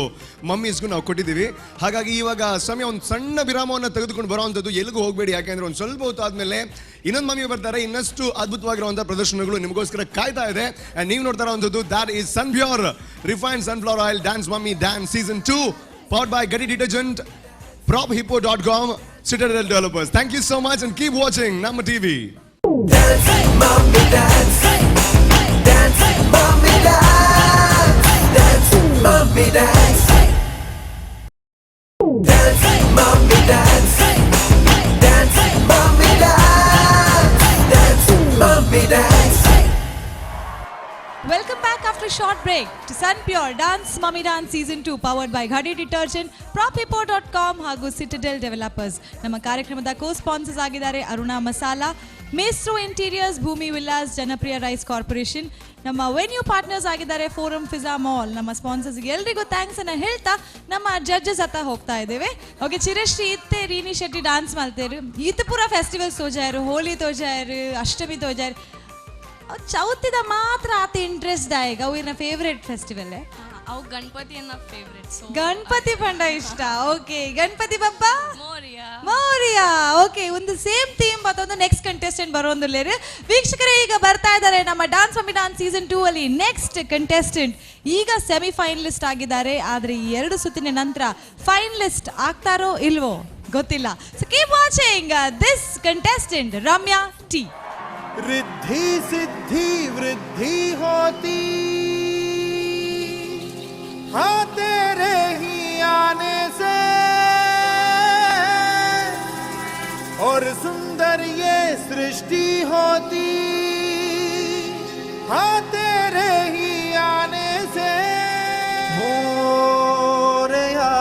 ಮಮ್ಮೀಸ್ಗೂ ನಾವು ಕೊಟ್ಟಿದ್ದೀವಿ. ಹಾಗಾಗಿ ಇವಾಗ ಸಮಯ ಒಂದು ಸಣ್ಣ ವಿರಾಮವನ್ನು ತೆಗೆದುಕೊಂಡು ಬರುವಂಥದ್ದು. ಎಲ್ಲಿಗೂ ಹೋಗಬೇಡಿ, ಯಾಕೆಂದ್ರೆ ಒಂದು ಸ್ವಲ್ಪ ಹೊತ್ತು ಆದ್ಮೇಲೆ ಇನ್ನೊಂದು ಮಮ್ಮಿ ಬರ್ತಾರೆ. ಇನ್ನಷ್ಟು ಅದ್ಭುತವಾಗಿರುವಂಥ ಪ್ರದರ್ಶನಗಳು ನಿಮಗೋಸ್ಕರ ಕಾಯ್ತಾ ಇದೆ. ಅಂಡ್ ನೀವು ನೋಡ್ತಾ ಇರುವಂಥದ್ದು, that is Sunpure refined sunflower oil Dance Mummy Dance season 2, powered by Ghadi detergent, prophippo.com, Citadel Developers. Thank you so much and keep watching Namma TV. Dance, mommy, dance. Dance, mommy, dance. Dance, mommy, dance. Dance, mommy, dance. Dance, mommy, dance. Dance, mommy, dance. Welcome back after short break to Sun Pure Dance Mummy Dance season 2, powered by Ghadi detergent, ಪ್ರಾಪಿಪೋ.ಕಾಮ್ ಹಾಗೂ ಸಿಟಡೆಲ್ ಡೆವಲಪರ್ಸ್. ನಮ್ಮ ಕಾರ್ಯಕ್ರಮದ ಕೋ ಸ್ಪಾನ್ಸರ್ಸ್ ಆಗಿದ್ದಾರೆ ಅರುಣಾ ಮಸಾಲಾ, ಮೇಸ್ಟ್ರೋ ಇಂಟೀರಿಯರ್ಸ್, ಭೂಮಿ ವಿಲಾಸ್, ಜನಪ್ರಿಯ ರೈಸ್ ಕಾರ್ಪೊರೇಷನ್. ನಮ್ಮ ವೆನ್ಯೂ ಪಾರ್ಟ್ನರ್ಸ್ ಆಗಿದ್ದಾರೆ ಫೋರಂ ಫಿಜಾ ಮಾಲ್. ನಮ್ಮ ಸ್ಪಾನ್ಸರ್ಸ್ ಎಲ್ರಿಗೂ thanks ಅನ್ನ ಹೇಳ್ತಾ ನಮ್ಮ ಜಡ್ಜಸ್ ಹತ್ತ ಹೋಗ್ತಾ ಇದ್ದೇವೆ. ಓಕೆ ಚಿರಶ್ರೀ, ಇತ್ತೆ ರೀನಿ ಶೆಟ್ಟಿ ಡಾನ್ಸ್ ಮಾಡ್ತೇರು. ಈತ ಪೂರ ಫೆಸ್ಟಿವಲ್ಸ್ ತೋಜಾಯರು, ಹೋಲಿ ತೋಜಾಯರು, ಅಷ್ಟಮಿ ತೋಜಾಯರು, ಚೌತಿದ ಮಾತ್ರ ಆತ ಇಂಟ್ರೆಸ್ಟ್ ಆಯ್ಗ. ಅವು ಇನ್ನ ಫೇವ್ರೆಟ್ ಫೆಸ್ಟಿವಲ್? ಅವು ಗಣಪತಿ ಎನ್ನ ಫೇವ್ರೆಟ್, ಸೊ ಗಣಪತಿ ಪಂಡ ಇಷ್ಟ. ಓಕೆ, ಗಣಪತಿ ಬಪ್ಪ ಮೋರಿಯಾ. ಮೌರ್ಯ. ಓಕೆ, ಒಂದು ಸೇಮ್ ಥೀಮ್ ಮತ್ತೊಂದು ನೆಕ್ಸ್ಟ್ ಕಂಟೆಸ್ಟೆಂಟ್ ಬರೋಂದುಲ್ಲೇರು. ವೀಕ್ಷಕರೇ, ಈಗ ಬರ್ತಾ ಇದ್ದಾರೆ ನಮ್ಮ ಡಾನ್ಸ್ ಮಮ್ಮಿ ಡಾನ್ಸ್ ಸೀಸನ್ 2 ಅಲ್ಲಿ ನೆಕ್ಸ್ಟ್ ಕಂಟೆಸ್ಟೆಂಟ್. ಈಗ ಸೆಮಿ ಫೈನಲಿಸ್ಟ್ ಆಗಿದ್ದಾರೆ. ಆದ್ರೆ ಈ ಎರಡು ಸುತ್ತಿನ ನಂತರ ಫೈನಲಿಸ್ಟ್ ಆಗ್ತಾರೋ ಇಲ್ವೋ ಗೊತ್ತಿಲ್ಲ. So keep watching this contestant, Ramya T. Riddhi Siddhi वृद्धि होती, हाँ, तेरे ही आने से और सुंदर ये सृष्टि होती, हाँ, तेरे ही आने से। मोरया,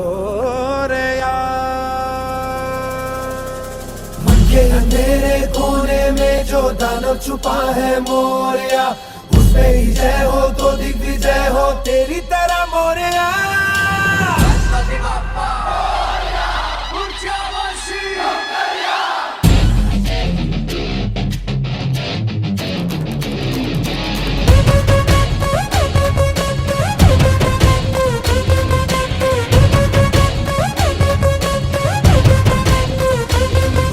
मोरया। मन के अंधेरे कोने में जो दानव छुपा है मोरया, उसमें ही जय हो तो दिग्विजय हो तेरी तरह मोरया।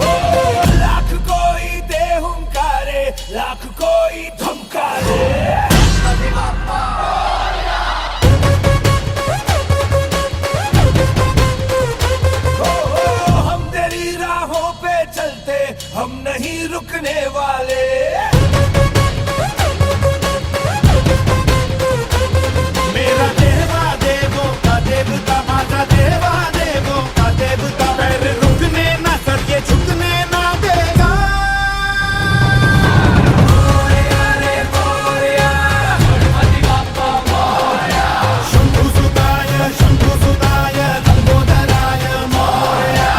ओ लाख कोई दे हुंकारे, लाख कोई धमकारे। ओ, हम तेरी राहों पे चलते, हम नहीं रुकने वाले। मेरा देवा देवों का देवता, माझा देवा देवों का देवता, पैर रुकने ना सर ये झुकने ना देगा। शंभु सुताय, शंभु सुताय, लंबोदराय मोरया।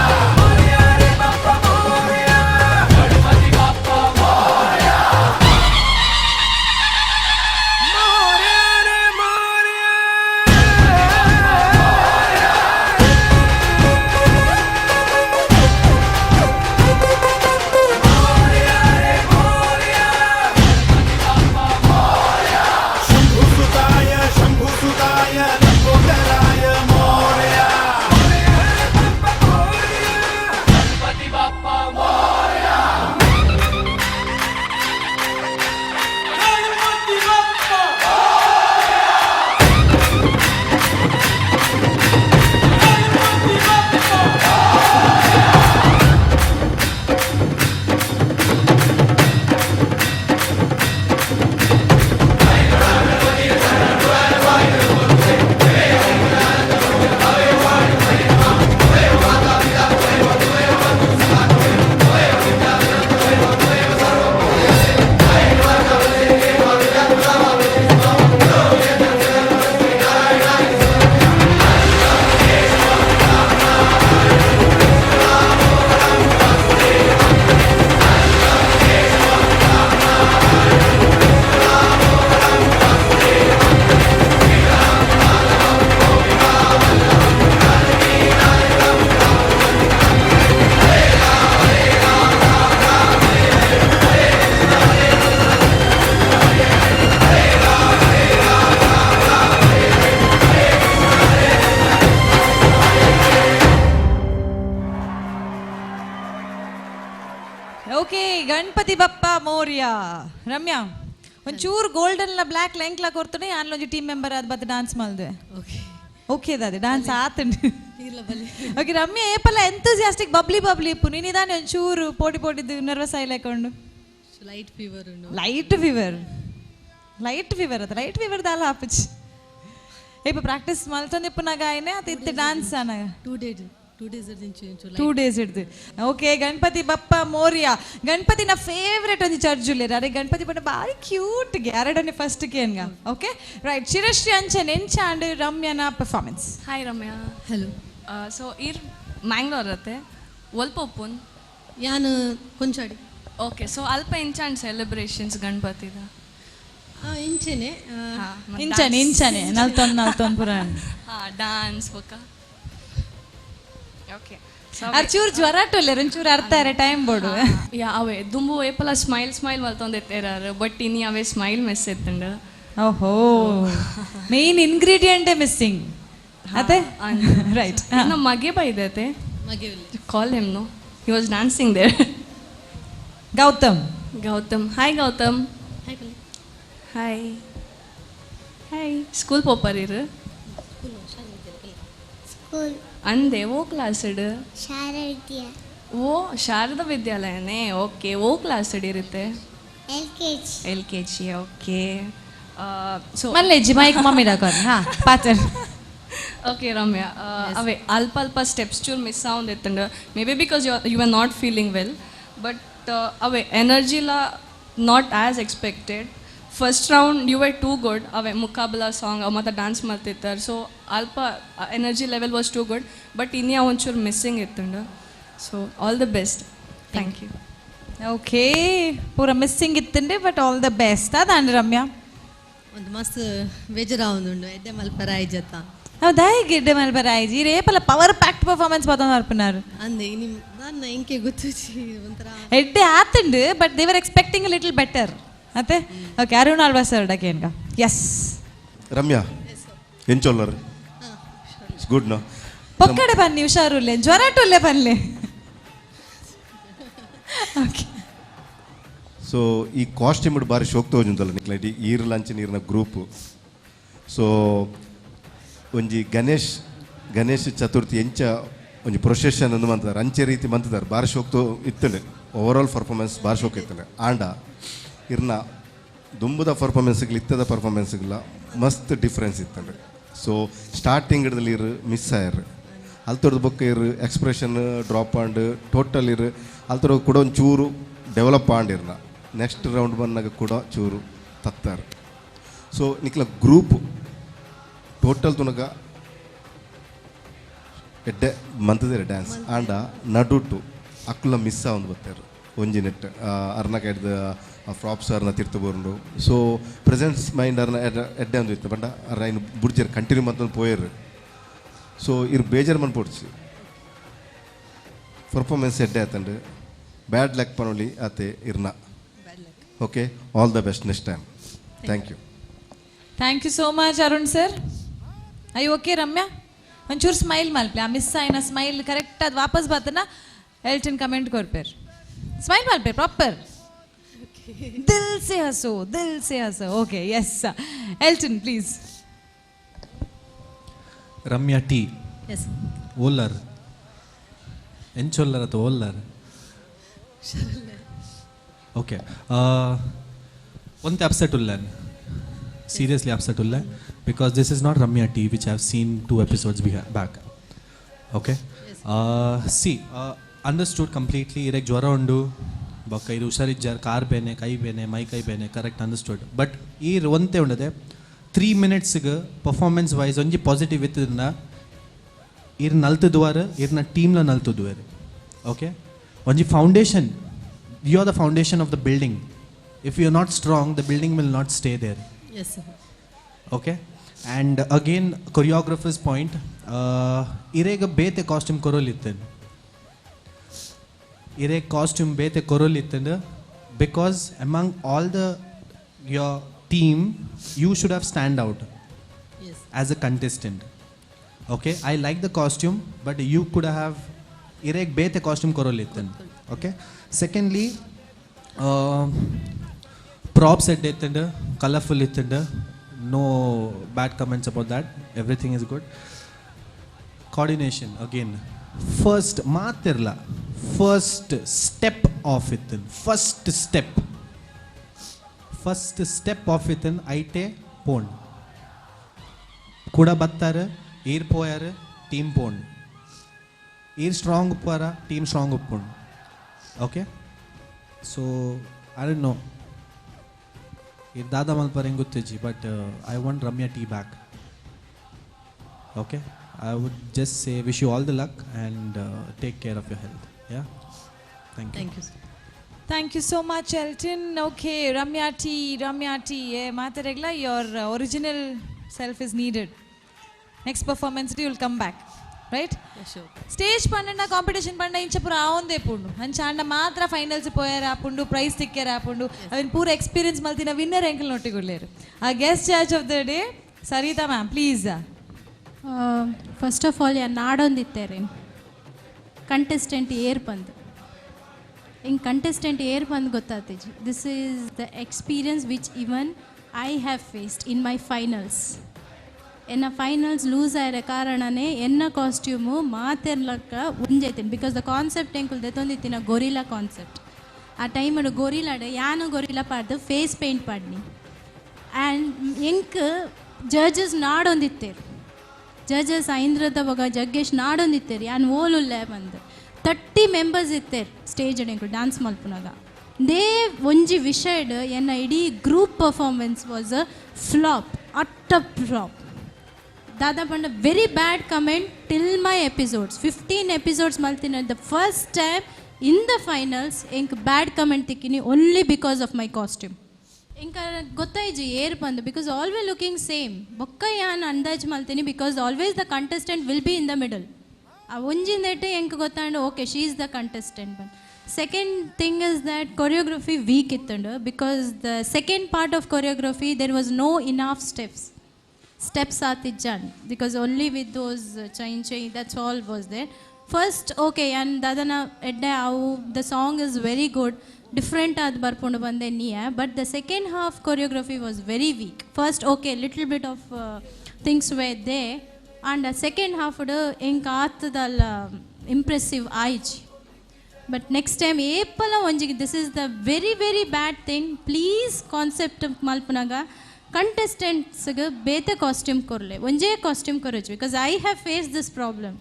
ಗಣಪತಿ ಬಪ್ಪ ಮೋರ್ಯಾ. ರಮ್ಯಾ, ಒಂಚೂರು ಗೋಲ್ಡನ್ ಲ ಬ್ಲ್ಯಾಕ್ ಲೆಂಕ್ಲ ಕೊರ್ತುನೆ ಯಾನ್ಲೊಂಜಿ ಟೀಮ್ ಮೆಂಬರ್ ಆದ್ ಬತ್ತ ಡಾನ್ಸ್ ಮಲ್ದೆ. ಓಕೆ ದಾದೆ ಡಾನ್ಸ್ ಆತಂಡು. ಓಕೆ ರಮ್ಯಾ, ಏಪಲ್ಲ ಎಂತೂಸಿಯಾಸ್ಟಿಕ್ ಬಬ್ಲಿ ಬಬ್ಲಿ ಇಪ್ಪು ನಿನಿದಾನೆ ಒಂಚೂರು ಪೋಟಿ ಪೋಟಿದ್ದು ನರ್ವಸ್ ಆಯ್ಲೆಕೊಂಡು. ಲೈಟ್ ಫೀವರ್ ಉಂಡು. ಲೈಟ್ ಫೀವರ್, ಲೈಟ್ ಫೀವರ್ ಅದ, ಲೈಟ್ ಫೀವರ್ ದಾಲ ಆಪುಜಿ. ಏಪ ಪ್ರಾಕ್ಟೀಸ್ ಮಲ್ತೊಂದಿಪ್ಪುನಾಗ ಆಯ್ನೆ ಅತ್ತ ಇತ್ತೆ ಡಾನ್ಸ್ ಆನಾಗ? 2 ಡೇಸ್, 2 ಡೇಸ್. 2 ಡೇಸ್ ಹಿಡ್ದು. ಓಕೆ, ಗಣಪತಿ ಬಪ್ಪ ಮೋರಿಯಾ. ಗಣಪತಿನ ಫೇವ್ರೆಟ್ ಒಂಜಿ ಚರ್ಜುಲ್ಲೇರ್. ಅರೆ ಗಣಪತಿ ಪಂಡ ಬಾರಿ ಕ್ಯೂಟ್ ಗೆ ಅರೆಡನೆ ಫಸ್ಟ್ ಕೇನ್ಗ. ಓಕೆ ರೈಟ್, ಶಿರಶ್ರೀ ಅಂಚನ್, ಎಂಚಾಂಡ್ ರಮ್ಯನ performance? Hi Ramya. Hello. So ಇರ್ ಮ್ಯಾಂಗ್ಳೂರ್ ಅತ್ತೆ, ಒಲ್ಪ ಉಪ್ಪುನ್? ಯಾನ್ ಕೊಂಚಾಡಿ. ಓಕೆ, ಸೊ ಅಲ್ಪ ಎಂಚಾಂಡ್ ಸೆಲೆಬ್ರೇಷನ್ಸ್ ಗಣಪತಿದ? ಇಂಚೆನೆ. ಇಂಚನೆ ಇಂಚನೆ ನಲ್ತೊಂದು ನಲ್ತೊಂದು ಪುರ. ಹಾಂ, ಡಾನ್ಸ್ ಬೊಕ್ಕ ಓಕೆ. ಅರ್ ಚೂರು ಜ್ವರ ಟೊಲ್ಲೆರ್, ಒಂಚೂರು ಅರ್ಥ ಟೈಮ್ ಬೋಡು. ಯಾ, ಅವೇ ದುಂಬು ಏಪಲ ಸ್ಮೈಲ್ ಸ್ಮೈಲ್ ಮಲ್ತೊಂದಿತ್ತೇರಾರು, ಬಟ್ ಇನಿ ಅವೇ ಸ್ಮೈಲ್ ಮಿಸ್ ಇತ್ತುಂಡು. ಓಹೋ, ಮೇನ್ ಇಂಗ್ರೀಡಿಯೆಂಟೇ ಮಿಸ್ಸಿಂಗ್ ಅದೇ. ರೈಟ್. ನಮ್ಮ ಮಗೆ ಬೈದತೆ. ಮಗೆ. Call him, no? He was dancing there. Gautam. Gautam, hi Gautam. Hi ಪಲ್ಲೆ. Hi hi. ಸ್ಕೂಲ್ ಪೋಪರಿರು? ಸ್ಕೂಲ್. ಅಂದೆ, ಓ ಕ್ಲಾಸ್? ಶಾರದಾ ವಿದ್ಯಾ. ಓ, ಶಾರದಾ ವಿದ್ಯಾಲಯನೇ. ಓಕೆ, ಓ ಕ್ಲಾಸ್ ಇರುತ್ತೆ? L K G. LKG, okay. So ಮಲ್ಲೆಜ್ಜಿ mic mummy ಡಾಕೋರ್ ಹಾ ಪಾಚರ್. ಓಕೆ ರಮ್ಯಾ, ಅವೇ ಅಲ್ಪ ಅಲ್ಪ ಸ್ಟೆಪ್ಸ್ ಚೂರು ಮಿಸ್ ಆವೊಂದಿತ್ತಂಡು, maybe because you are not feeling well, but ಅವೇ ಎನರ್ಜಿಲ not as expected. First round you are too good. ಅವೇ ಮುಕಾಬಲ ಸಾಂಗ್ ಮತ್ತು ಡ್ಯಾನ್ಸ್ ಮಾಡ್ತಿರ್ತಾರೆ, ಸೊ ಅಲ್ಪ energy level was too good, but ಇನ್ಯಾ ಒಂಚೂರು ಮಿಸ್ಸಿಂಗ್ ಇತ್ತಂಡು. So all the best, thank you. Okay, ಪೂರ ಮಿಸ್ಸಿಂಗ್ ಇತ್ತಂಡೆ, ಬಟ್ ಆಲ್ the best ಅದಾಂಡ್ ರಮ್ಯಾ. ಒಂದು ಮಸ್ತ್ ಬೇಜಾರಾವೊಂದುಂಡು, ಎಡ್ಡೆ ಮಲ್ಪರ ಆಯ್ಜತ್ತ. ಹೌದಾ? ಗಿಡ್ಡೆ ಮಲ್ಪರ ಆಯ್ಜಿ. ರೇಪಲ ಪವರ್ ಪ್ಯಾಕ್ಡ್ ಪರ್ಫಾರ್ಮೆನ್ಸ್ ಪದ ಮಲ್ಪನಾರು. ಅಂದೆ, ನಿಮ್ ನನ್ನ ಇಂಕೆ ಗೊತ್ತುಜಿ ಒಂಥರ. ಎಡ್ಡೆ ಆತಂಡು, but they were expecting little better ಅತ್ತೆ. ಓಕೆ, ಅರುಣ್ ಆಳ್ವಾ ಸರ್ ಡಕೇನ್ಗ. ಎಸ್. ರಮ್ಯಾ, ಎಂಚೊಲ್ಲರ್? It's good, no? ಪೊಕ್ಕಡೆ ಬನ್ನಿ, ಹುಷಾರುಲ್ಲೆ, ಜ್ವರ ಟುಲ್ಲೆ ಬನ್ನಿ. ಓಕೆ. ಸೊ ಈ ಕಾಸ್ಟ್ಯೂಮ್ ಬಾರಿ ಶೋಕ್ ತೋಜುಂದಲ್ಲ ನಿಕ್ಲೈಟಿ ಈರ್ ಲಂಚ್ ನೀರಿನ ಗ್ರೂಪ್. ಸೊ ಒಂಜಿ ಗಣೇಶ್ ಗಣೇಶ್ ಚತುರ್ಥಿ ಎಂಚ ಒಂಜಿ ಪ್ರೊಸೆಷನ್ ಅಂದು ಮಂತದಾರ್, ಅಂಚೆ ರೀತಿ ಮಂತದಾರ್. ಬಾರಿ ಶೋಕ್ ತೋ ಇತ್ತಂಡೆ. ಓವರ್ ಆಲ್ ಪರ್ಫಾರ್ಮೆನ್ಸ್ ಬಾರಿ ಶೋಕ್ ಇತ್ತಂಡೆ. ಆಂಡ ಇರ್ನ ದುಂಬುದ ಪರ್ಫಾರ್ಮೆನ್ಸ್ಗಳು ಇತ್ತದ ಪರ್ಫಾರ್ಮೆನ್ಸ್ಗಳ ಮಸ್ತ್ ಡಿಫ್ರೆನ್ಸ್ ಇತ್ತಂಡೆ. ಸೊ ಸ್ಟಾರ್ಟಿಂಗ್ ಹಿಡ್ದಲ್ಲಿ ಇರು ಮಿಸ್ ಆಯರ್. ಅಲ್ತೊಡ್ದು ಬೊಕ್ಕ ಇರು ಎಕ್ಸ್ಪ್ರೆಷನ್ ಡ್ರಾಪ್ ಆಂಡ್ ಟೋಟಲ್ ಇರು ಅಲ್ತೊಡ ಕೂಡ ಒಂದು ಚೂರು ಡೆವಲಪ್ ಆಂಡಿರ್ನ. ನೆಕ್ಸ್ಟ್ ರೌಂಡ್ ಬಂದಾಗ ಕೂಡ ಚೂರು ತತ್ತಾರೆ. ಸೊ ನಿಕ್ಲ ಗ್ರೂಪ್ ಟೋಟಲ್ ತುನಗ ಎಡ್ಡೆ ಮಂತದಿರ ಡ್ಯಾನ್ಸ್. ಆಂಡ ನಡುಟು ಅಕ್ಕುಲ ಮಿಸ್ ಆವೊಂದು ಬತ್ತಾರೆ. ಒಂಜಿ ನೆಟ್ ಅರ್ನ ಕೈಡ್ದು ಫ್ರಾಪ್ಸ್ ಅರ್ನ ತಿರ್ತು ಬೋರುಂಡು. ಸೊ ಪ್ರೆಸೆನ್ಸ್ ಮೈಂಡ್ ಅರ್ನ ಎಡ್ಡೆ ಒಂದು ಇತ್ತು ಬಂಡ ಅರ್ನ ಇನ್ನು ಬುಡ್ಜೆರ್ ಕಂಟಿನ್ಯೂ ಮಂತೊಂದು ಪೋಯರ್. ಸೊ ಇರ್ ಬೇಜಾರು ಮನ್ಪೊಡ್ಚಿ, ಪರ್ಫಾರ್ಮೆನ್ಸ್ ಎಡ್ಡೆ ಆತಂಡು. ಬ್ಯಾಡ್ ಲಕ್ ಪನೊಲಿ ಆತೆ ಇರ್ನ. Okay, all the best next time, thank you. Thank you so much, Arun sir. I okay Ramya, ಒಂಚೂರು ಸ್ಮೈಲ್ ಮಲ್ಪಲೆ. ಆ ಮಿಸ್ ಆಯ್ನ ಸ್ಮೈಲ್ ಕರೆಕ್ಟ್ ಅದು ವಾಪಸ್ ಬಾತನ ಎಲ್ಟನ್ ಕಮೆಂಟ್ ಕೊರ್ಪೇರ್. ಸ್ಮೈಲ್ ಮಲ್ಪೆ ಪ್ರಾಪರ್. दिल से हंसो, दिल से हंसो. Okay, S, Elton please. Ramya T. S. ಓಲ್ಲರ್, ಎಂಚೊಲ್ಲರ್ ಅಥವಾ ಓಲ್ಲರ್? ಓಕೆ, ಒಂತೆ ಅಪ್ಸೆಟ್ ಉಲ್ಲೆ, ಸೀರಿಯಸ್ಲಿ ಅಪ್ಸೆಟ್ ಉಲ್ಲೆ, because this is not Ramya T which have seen two episodes back. Okay, see, understood completely. ಇರೆಗ್ ಜ್ವರ ಉಂಡು, ಬೊಕ್ಕ ಇದು ಹುಷಾರಿಜ್ಜಾರ್, ಕಾರ್ ಬೇನೆ, ಕೈ ಬೇನೆ, ಮೈ ಕೈ ಬೇನೆ, ಕರೆಕ್ಟ್, ಅಂಡರ್ಸ್ಟುಡ್. ಬಟ್ ಈ ಒಂತೆ ಉಂಡದೆ 3 ಮಿನಿಟ್ಸ್ಗೆ ಪರ್ಫಾರ್ಮೆನ್ಸ್ ವೈಸ್ ಒಂಜಿ ಪಾಸಿಟಿವ್ ಇತ್ತದನ್ನ ಇರ್ ನಲ್ತುದುವಾರ್, ಇರ್ನ ಟೀಮ್ಲ ನಲ್ತುದುವೆರ್. ಓಕೆ, ಒಂಜಿ foundation, you are the foundation of the building. If you are not strong, the building will not stay there. S. Okay, and again, choreographer's point, ಇರೇಗ ಬೇತೆ ಕಾಸ್ಟ್ಯೂಮ್ ಕೊರೋಲಿತ್ತೇನೆ, ಇರೇ ಕಾಸ್ಟ್ಯೂಮ್ ಬೇತೆ ಕೊರೋಲಿತ್ತೇನೆ, because among all the your team you should have stand out as a contestant. Okay, I like the costume, but you could have ಇರೇಗ್ ಬೇತೆ ಕಾಸ್ಟ್ಯೂಮ್ ಕೊರೋಲಿತ್ತೇನೆ. Okay, secondly, ಪ್ರಾಪ್ಸ್ ಎಡ್ಡೆ ಇತ್ತುಂಡು, colourful ಇತ್ತುಂಡು. No bad comments about that, everything is good. Coordination again, first ಮಾತಿರ್ಲ first step of ಇತ್ತು, ಫಸ್ಟ್ ಸ್ಟೆಪ್ ಆಫ್ ಇತ್ತನ್ ಐಟೆ ಪೋಂಡ್ ಕೂಡ ಬತ್ತಾರೆ. ಈರ್ ಪೋಯಾರು, ಟೀಮ್ ಪೋಂಡ್. ಈರ್ ಸ್ಟ್ರಾಂಗ್ ಉಪ್ಪಾರ, ಟೀಮ್ ಸ್ಟ್ರಾಂಗ್ ಉಪ್ಪುಂಡು. Okay, so I don't know ಈರ್ ದಾದ ಮಲ್ಪರ್ ಹೆಂಗೆ ಗೊತ್ತಿಜ್ಜಿ, but I want Ramya T back. Okay, I would just say wish you all the luck and take care of your health. Yeah, thank you. Thank you, sir. Thank you so much, Elton. Okay, Ramya T, Ramya T. ಏ ಮಾತಾಡಗ್ಲ, your original self is needed. Next performance you will come back, right? Sure. Stage ಪಂಡ, ಕಾಂಪಿಟೇಷನ್ ಪಂಡ ಇಂಚ ಪೂರ ಆವೊಂದೇ ಪುಂಡು. ಅಂಚ ಅಂಡ ಮಾತ್ರ ಫೈನಲ್ಸ್ ಪೋಯರ್ ಆಪುಂಡು, ಪ್ರೈಸ್ ತಿಕ್ಕೆರ್ ಆಪುಂಡು. ಅವಿನ್ ಪೂರ ಎಕ್ಸ್ಪೀರಿಯನ್ಸ್ ಮಲ್ತಿನ ವಿನ್ನರ್ ಎಂಕಲ್ ನೊಟ್ಟಿಗುಳ್ಳೇರು. ಆ guest judge of the day, Sarita ma'am, please. First of all, ಯಾನ್ ನಾಡೊಂದಿತ್ತೇರಿ ಕಂಟೆಸ್ಟೆಂಟ್ ಏರ್ ಬಂದು ಹಿಂಗೆ, ಕಂಟೆಸ್ಟೆಂಟ್ ಏರ್ ಬಂದು ಗೊತ್ತಾತಿಜಿ. This is the experience which even I have faced in my finals. ಎನ್ನ ಫೈನಲ್ಸ್ ಲೂಸ್ ಆಯ್ರ ಕಾರಣನೇ ಎನ್ನ ಕಾಸ್ಟ್ಯೂಮು ಮಾತೆರ್ಲಕ್ಕ ಒಂಜೈತೀನಿ, because the concept ಎಂಕುಲ್ ದೆತ್ತೊಂದಿತ್ತಿನ ಗೊರಿಲಾ ಕಾನ್ಸೆಪ್ಟ್. ಆ ಟೈಮಡು ಗೊರಿಲಾಡ್ ಯಾನು ಗೊರಿಲಾ ಪಾಡ್ದು ಫೇಸ್ ಪೇಂಟ್ ಪಾಡ್ನಿ. ಆ್ಯಂಡ್ ಎಂಕ್ ಜಡ್ಜಸ್ ನಾಡೊಂದಿತ್ತೇರು, ಜಡ್ಜಸ್ ಐಂದ್ರದ ಬಗ ಜಗ್ಗೇಶ್ ನಾಡೊಂದಿತ್ತೇರು ಯಾನ್ ಓಲುಲ್ಲೆ ಬಂದು. 30 ಮೆಂಬರ್ಸ್ ಇತ್ತೇರು ಸ್ಟೇಜ್ ಎಂಕುಲು ಡ್ಯಾನ್ಸ್ ಮಲ್ಪುನಾಗ. They ಒಂಜಿ ವಿಷಯಡ್ ಎನ್ನ ಇಡೀ group performance was a flop, utter flop. ದಾದಾ ಪಂಡ very bad comment till my episodes. 15 episodes ಮಲ್ತಿನ, the first time in the finals ಎಂಕ್ ಬ್ಯಾಡ್ ಕಮೆಂಟ್ ತಿಕ್ಕಿನಿ, only because of my costume. ಎಂಕ ಗೊತ್ತಾಯ್ಜಿ ಏರ್ ಬಂದು, because all were looking same. ಬೊಕ್ಕ ಯಾನ್ ಅಂದಾಜ್ ಮಲ್ತೀನಿ, because always the contestant will be in the middle. ಆ ಒಂಜಿಂದೆಟ್ ಎಂಕ್ ಗೊತ್ತಾಂಡು, okay, she is the contestant ಬಂದು. Second thing is that choreography weak ಇತ್ತಂಡು, because the second part of choreography there was no enough steps. Steps ಆತಿಜ್ಜಾನ್, because only with those chain chain, that's all was there. First, okay, and ದಾದನ ಎಡ್ಡೆ ಅವು, the song is very good, different ಆದ್ ಬರ್ಕೊಂಡು ಬಂದೆ ನೀಯ, but the second half choreography was very weak. First, okay, little bit of things were there, and second half ಎಂಕ್ ಆತದಲ್ಲ ಇಂಪ್ರೆಸಿವ್ ಆಯ್ಜಿ. ಬಟ್ ನೆಕ್ಸ್ಟ್ ಟೈಮ್ ಏಪಲ ಒಂಜಿಗೆ, this is the very, very bad thing. Please, concept ಮಲ್ಪನಾಗ ಕಂಟೆಸ್ಟೆಂಟ್ಸ್ಗೆ ಬೇತೆ ಕಾಸ್ಟ್ಯೂಮ್ ಕೊರ್ಲೆ, ಒಂಜೇ costume ಕೊರೊಚ್ಚು, because I have faced this problem.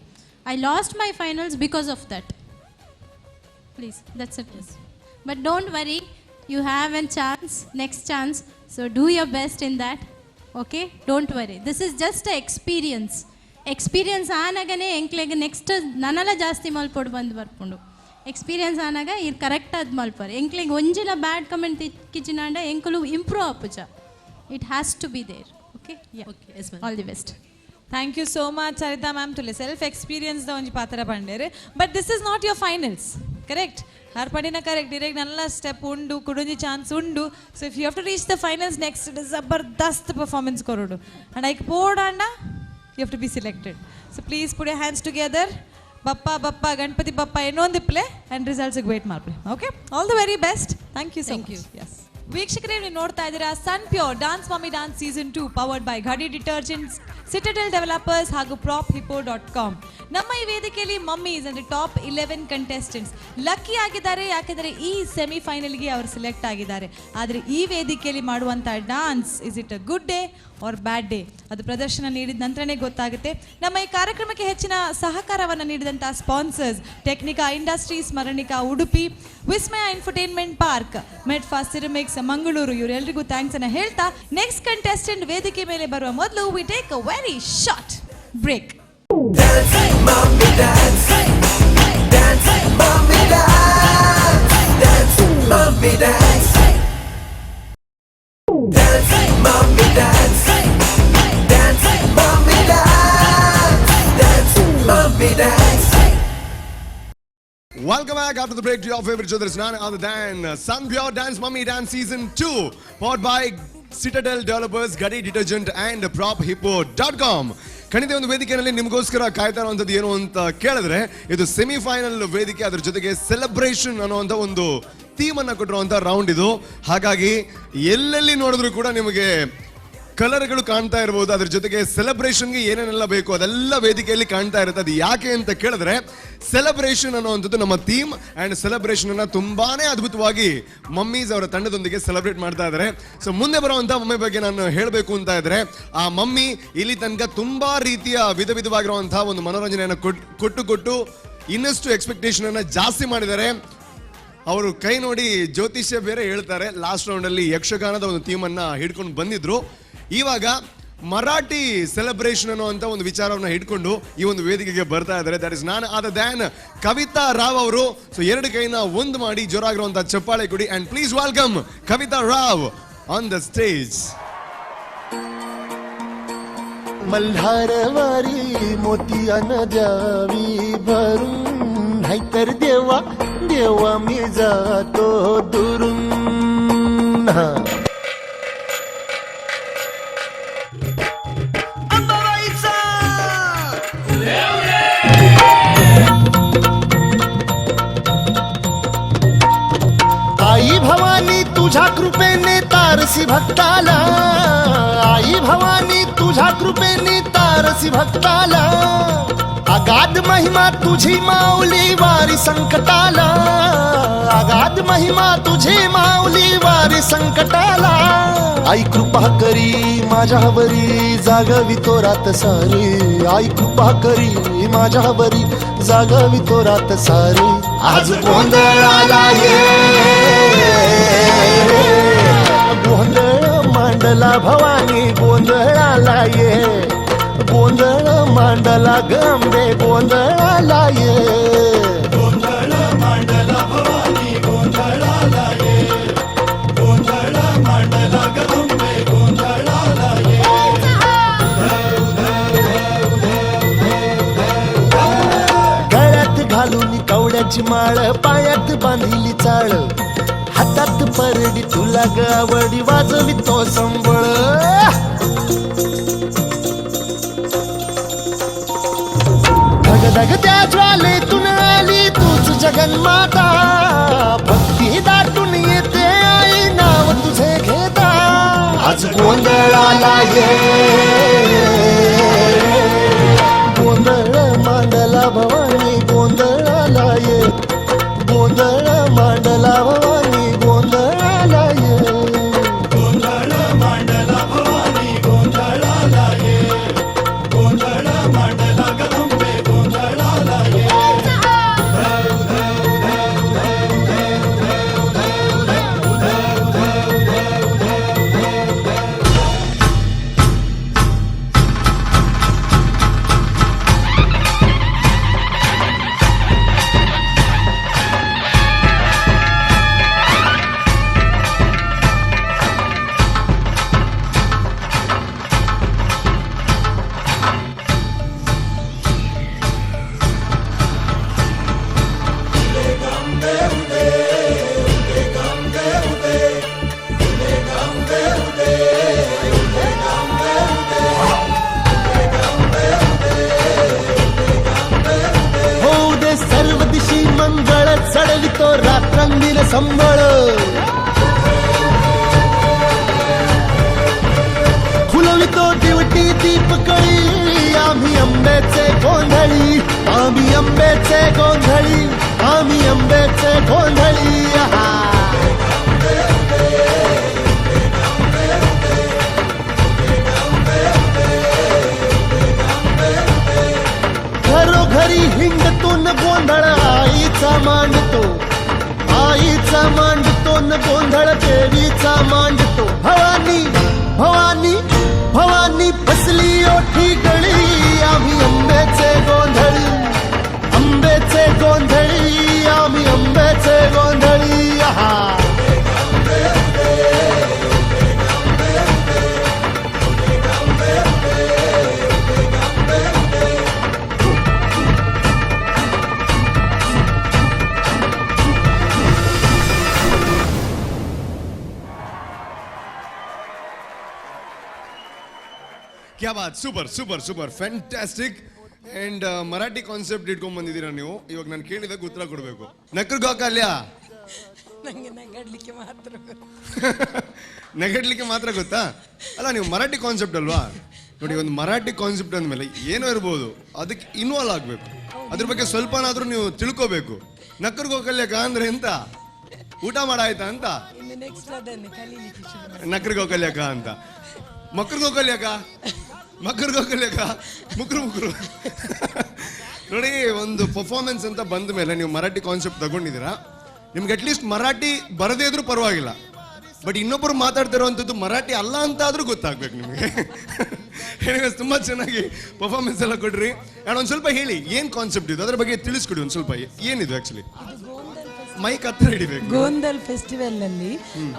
I lost my finals because of that. Please, that's it. But don't worry, you have an chance, next chance, so do your best in that, okay? Don't worry, this is just a experience. Experience ಆನಾಗನೇ ಎಂಕ್ಲೆಗ್ next ನನಲ ಜಾಸ್ತಿ ಮಲ್ಪೊಡು ಬಂದು ಬರ್ಪುಂಡು. ಎಕ್ಸ್ಪೀರಿಯನ್ಸ್ ಆನಾಗ ಇರ್ ಕರೆಕ್ಟ್ ಆದ್ ಮಲ್ಪರ್. ಎಂಕ್ಲೆಗ್ ಒಂಜಿಲ ಬ್ಯಾಡ್ ಕಮೆಂಟ್ ತಿಕ್ಕಿಜಿನಾಂಡ ಎಂಕುಲು improve ಆಪುಜ. It has to be there, okay? Okay, yes, ma'am. All the best. Thank you so much, Saritha ma'am. ತುಲೆ self experience the ಒಂಜಿ ಪಾತ್ರ ಪಂಡೇರು, but this is not your finals, correct? ಹರ್ ಪಂಡಿನ ಕರೆಕ್ಟ್. ಡೈರೆಕ್ಟ್ ನಲ್ಲ ಸ್ಟೆಪ್ ಉಂಡು, ಕುಡೊಂಜಿ ಚಾನ್ಸ್ ಉಂಡು. So if you have to reach the finals next, it is ಜಬರ್ದಸ್ತ್ performance ಕೊರೊಡು. ಅಂಡ್ ಐಕ್ ಪೋಡಾಂಡ you have to be selected. So please put your hands together. Bappa Bappa Ganapati Bappa ಎನ್ನೊಂದಿಪ್ಲೆ and ರಿಸಲ್ಟ್ಸ್ಗೆ wait ಮಾಡ್ಲಿ. Okay, all the very best. Thank you so Thank much. Yes, ವೀಕ್ಷಕರೇ, ನೀವು ನೋಡ್ತಾ ಇದ್ದೀರಾ ಸನ್ pure dance mummy dance season 2, powered by Ghadi detergents, Citadel developers ಹಾಗೂ ಪ್ರಾಪ್ ಹಿಪೋ ಡಾಟ್ ಕಾಮ್. ನಮ್ಮ ಈ ವೇದಿಕೆಯಲ್ಲಿ ಮಮ್ಮೀಸ್ ಅಂದರೆ ಟಾಪ್ 11 ಕಂಟೆಸ್ಟೆಂಟ್ಸ್ ಲಕ್ಕಿ ಆಗಿದ್ದಾರೆ. ಯಾಕೆಂದರೆ ಈ ಸೆಮಿಫೈನಲ್ಗೆ ಅವರು ಸೆಲೆಕ್ಟ್ ಆಗಿದ್ದಾರೆ. ಆದರೆ ಈ ವೇದಿಕೆಯಲ್ಲಿ ಮಾಡುವಂಥ dance, is it a good day or bad day, ಅದು ಪ್ರದರ್ಶನ ನೀಡಿದ ನಂತರನೇ ಗೊತ್ತಾಗುತ್ತೆ. ನಮ್ಮ ಈ ಕಾರ್ಯಕ್ರಮಕ್ಕೆ ಹೆಚ್ಚಿನ ಸಹಕಾರವನ್ನು ನೀಡಿದಂಥ sponsors Technica industries, Smaranika Udupi, Vismaya infotainment park, ಮೆಡ್ಫಾ ಸಿರಮಿಕ್ಸ್ ಮಂಗಳೂರು, ಇವರೆಲ್ಲರಿಗೂ thanks ಅನ್ನ ಹೇಳ್ತಾ, ನೆಕ್ಸ್ಟ್ ಕಂಟೆಸ್ಟೆಂಟ್ ವೇದಿಕೆ ಮೇಲೆ ಬರುವ ಮೊದಲು we take a very short break. Dance, mommy, dance. Dance, mommy, dance. Dance, mommy, dance. Dance, mommy, dance. Dance, mommy, dance. Dance, mommy, dance. Welcome back after the break to your favorite show. There is none other than Sun Pure Dance Mummy Dance Season 2, powered by Citadel Developers, Gadi Detergent and PropHippo.com. ಖಂಡಿತ ಒಂದು ವೇದಿಕೆಯಲ್ಲಿ ನಿಮಗೋಸ್ಕರ ಕಾಯ್ತಾ ಇರುವಂಥದ್ದು ಏನು ಅಂತ ಕೇಳಿದ್ರೆ, ಇದು ಸೆಮಿಫೈನಲ್ ವೇದಿಕೆ. ಅದ್ರ ಜೊತೆಗೆ ಸೆಲೆಬ್ರೇಷನ್ ಅನ್ನುವಂಥ ಒಂದು ಥೀಮ್ ಅನ್ನ ಕೊಟ್ಟಿರುವಂತ ರೌಂಡ್ ಇದು. ಹಾಗಾಗಿ ಎಲ್ಲೆಲ್ಲಿ ನೋಡಿದ್ರು ಕೂಡ ನಿಮಗೆ ಕಲರ್ಗಳು ಕಾಣ್ತಾ ಇರ್ಬೋದು, ಅದ್ರ ಜೊತೆಗೆ ಸೆಲೆಬ್ರೇಷನ್ಗೆ ಏನೇನೆಲ್ಲ ಬೇಕು ಅದೆಲ್ಲ ವೇದಿಕೆಯಲ್ಲಿ ಕಾಣ್ತಾ ಇರುತ್ತೆ. ಅದು ಯಾಕೆ ಅಂತ ಕೇಳಿದ್ರೆ ಸೆಲೆಬ್ರೇಷನ್ ಅನ್ನುವಂಥದ್ದು ನಮ್ಮ ಥೀಮ್. ಆ್ಯಂಡ್ ಸೆಲೆಬ್ರೇಷನ್ ಅನ್ನ ತುಂಬಾನೇ ಅದ್ಭುತವಾಗಿ ಮಮ್ಮೀಸ್ ಅವರ ತಂಡದೊಂದಿಗೆ ಸೆಲೆಬ್ರೇಟ್ ಮಾಡ್ತಾ ಇದ್ದಾರೆ. ಸೊ ಮುಂದೆ ಬರುವಂಥ ಮಮ್ಮಿ ಬಗ್ಗೆ ನಾನು ಹೇಳಬೇಕು ಅಂತ ಇದ್ರೆ, ಆ ಮಮ್ಮಿ ಇಲ್ಲಿ ತನಕ ತುಂಬಾ ರೀತಿಯ ವಿಧ ವಿಧವಾಗಿರುವಂತಹ ಒಂದು ಮನೋರಂಜನೆಯನ್ನು ಕೊಟ್ಟು ಕೊಟ್ಟು ಇನ್ನಷ್ಟು ಎಕ್ಸ್ಪೆಕ್ಟೇಷನ್ ಅನ್ನ ಜಾಸ್ತಿ ಮಾಡಿದ್ದಾರೆ. ಅವರು ಕೈ ನೋಡಿ ಜ್ಯೋತಿಷ್ಯ ಬೇರೆ ಹೇಳ್ತಾರೆ. ಲಾಸ್ಟ್ ರೌಂಡಲ್ಲಿ ಯಕ್ಷಗಾನದ ಒಂದು ಥೀಮನ್ನು ಹಿಡ್ಕೊಂಡು ಬಂದಿದ್ರು. ಇವಾಗ ಮರಾಠಿ ಸೆಲೆಬ್ರೇಷನ್ ಅನ್ನುವಂಥ ಒಂದು ವಿಚಾರವನ್ನು ಹಿಡ್ಕೊಂಡು ಈ ಒಂದು ವೇದಿಕೆಗೆ ಬರ್ತಾ ಇದ್ದಾರೆ. That is none other than Kavita Rao ಅವರು. ಸೊ ಎರಡು ಕೈನ ಒಂದು ಮಾಡಿ ಜೋರಾಗಿರುವಂಥ ಚಪ್ಪಾಳೆ ಕೊಡಿ. And please welcome Kavita Rao on the stage. मल्हारवारी मोतियान द्यावी भरून, नाहीतर देवा देवा मी जातो दुरून. आई भवानी तुझ्या कृपेने तारसी भक्ताला, आई भवानी तुझ्या कृपेने तारसी भक्ताला, अगाध महिमा तुझी माऊली वारी संकटाला, अगाध महिमा तुझी माऊली वारी संकटाला. आई कृपा करी माझ्यावरी जागवितो रात सारी, आई कृपा करी माझ्यावरी जागवितो रात सारी. आज गोंधळाला ये गोंधळ मांडला भवानी गोंधळाला ये, गोंधळ मांडला गंबे गोंधळाला ये, गोंधळ मांडला भवानी गोंधळाला ये, गोंधळ मांडला गंबे गोंधळाला ये. गळ्यात घालून कवड्याची माळ, पायात बांधिली चाळ, हातात परडी तुला ग आवडी वाजवी तो संबळ. धगधग त्या ज्वालेतून आली तूच जगन्माता, भक्ती दाटून येते आई नाव तुझे घेता. आज गोंधळाला ये गोंधळ मांडला भवानी गोंधळाला ये, गोंधळ मांडला भवानी गोंधळाला ये, गोंधळ मांडला भवानी गोंधळाला ये, गोंधळ मांडला गंबे गोंधळाला ये. होऊ दे सर्व दिशी मंगळ, चढवितो रात्रंदिन संबळ, फुलवितो दिवटी दीपकळी, आम्ही आंब्याचे गोंधळी, आम्ही आंब्याचे गोंधळी, आम्ही आंब्याचे गोंधळी. आहा. घरोघरी हिंडतून गोंधळ आईचा मांडतो, आईचा मांडतो न गोंधळ देवीचा मांडतो. भवानी भवानी भवानी बसली ओठी गळी, आम्ही आंब्याचे गोंधळी, आंब्याचे गोंधळी, आम्ही आंब्याचे गोंधळी. आहा. ಕ್ಯಾ Baat, super super super fantastic. And Marathi concept ಇಟ್ಕೊಂಡ್ ಬಂದಿದ್ದೀರಾ ನೀವು. ಇವಾಗ ನಾನು ಕೇಳಿದಾಗ ಉತ್ತರ ಕೊಡಬೇಕು. ನಕ್ರು ಗೋಕಲ್ಯ, ನನಗೆ ನಗಾಡ್ಲಿಕ್ಕೆ ಮಾತ್ರ ಗೊತ್ತು. ನೆಗಡ್ಲಿಕ್ಕೆ ಮಾತ್ರ ಗೊತ್ತಾ? ಅಲ್ಲ, ನೀವು ಮರಾಠಿ ಕಾನ್ಸೆಪ್ಟ್ ಅಲ್ವಾ? ನೋಡಿ, ಒಂದು ಮರಾಠಿ ಕಾನ್ಸೆಪ್ಟ್ ಅಂದಮೇಲೆ ಏನೋ ಇರ್ಬೋದು, ಅದಕ್ಕೆ ಇನ್ವಾಲ್ವ್ ಆಗಬೇಕು, ಅದ್ರ ಬಗ್ಗೆ ಸ್ವಲ್ಪನಾದ್ರೂ ನೀವು ತಿಳ್ಕೋಬೇಕು. ನಕ್ಕರ್ಗೋಕಲ್ಯಕ ಅಂದ್ರೆ ಎಂತ? ಊಟ ಮಾಡಾಯ್ತಾ ಅಂತ. ಇನ್ನು ನೆಕ್ಸ್ಟ್ ಅದನ್ನೇ ಕಲೀಲಿಕ್ಕೆ ಶುರು ಮಾಡಿ. ನಕ್ಕರ್ಗೋಕಲ್ಯಕ ಅಂತ, ಮಕ್ಕರ್ಗೋಕಲ್ಯಕ, ಮಕ್ಕರ್ಗೋಕಲ್ಯಕ, ಮುಕ್ರು ಮುಕ್ರು. ನೋಡಿ, ಒಂದು ಪರ್ಫಾರ್ಮೆನ್ಸ್ ಅಂತ ಬಂದ ಮೇಲೆ ನೀವು ಮರಾಠಿ ಕಾನ್ಸೆಪ್ಟ್ ತಗೊಂಡಿದ್ದೀರಾ, ನಿಮ್ಗೆ ಅಟ್ಲೀಸ್ಟ್ ಮರಾಠಿ ಬರದೇ ಇದ್ರೂ ಪರವಾಗಿಲ್ಲ, ಬಟ್ ಇನ್ನೊಬ್ಬರು ಮಾತಾಡ್ತಿರೋವಂಥದ್ದು ಮರಾಠಿ ಅಲ್ಲ ಅಂತ ಆದ್ರೂ ಗೊತ್ತಾಗ್ಬೇಕು ನಿಮಗೆ. ಎನಿವೇಸ್, ತುಂಬ ಚೆನ್ನಾಗಿ ಪರ್ಫಾರ್ಮೆನ್ಸ್ ಎಲ್ಲ ಕೊಡ್ರಿ. ಆ್ಯಂಡ್ ಒಂದು ಸ್ವಲ್ಪ ಹೇಳಿ, ಏನು ಕಾನ್ಸೆಪ್ಟ್ ಇದು, ಅದ್ರ ಬಗ್ಗೆ ತಿಳಿಸ್ಕೊಡಿ ಒಂದು ಸ್ವಲ್ಪ. ಏನಿದು ಆ್ಯಕ್ಚುಲಿ? ಮೈಕ್ ಹತ್ರ ಹಿಡಿಬೇಕು. ಗೋಂದಲ್ ಫೆಸ್ಟಿವಲ್ ಅಲ್ಲಿ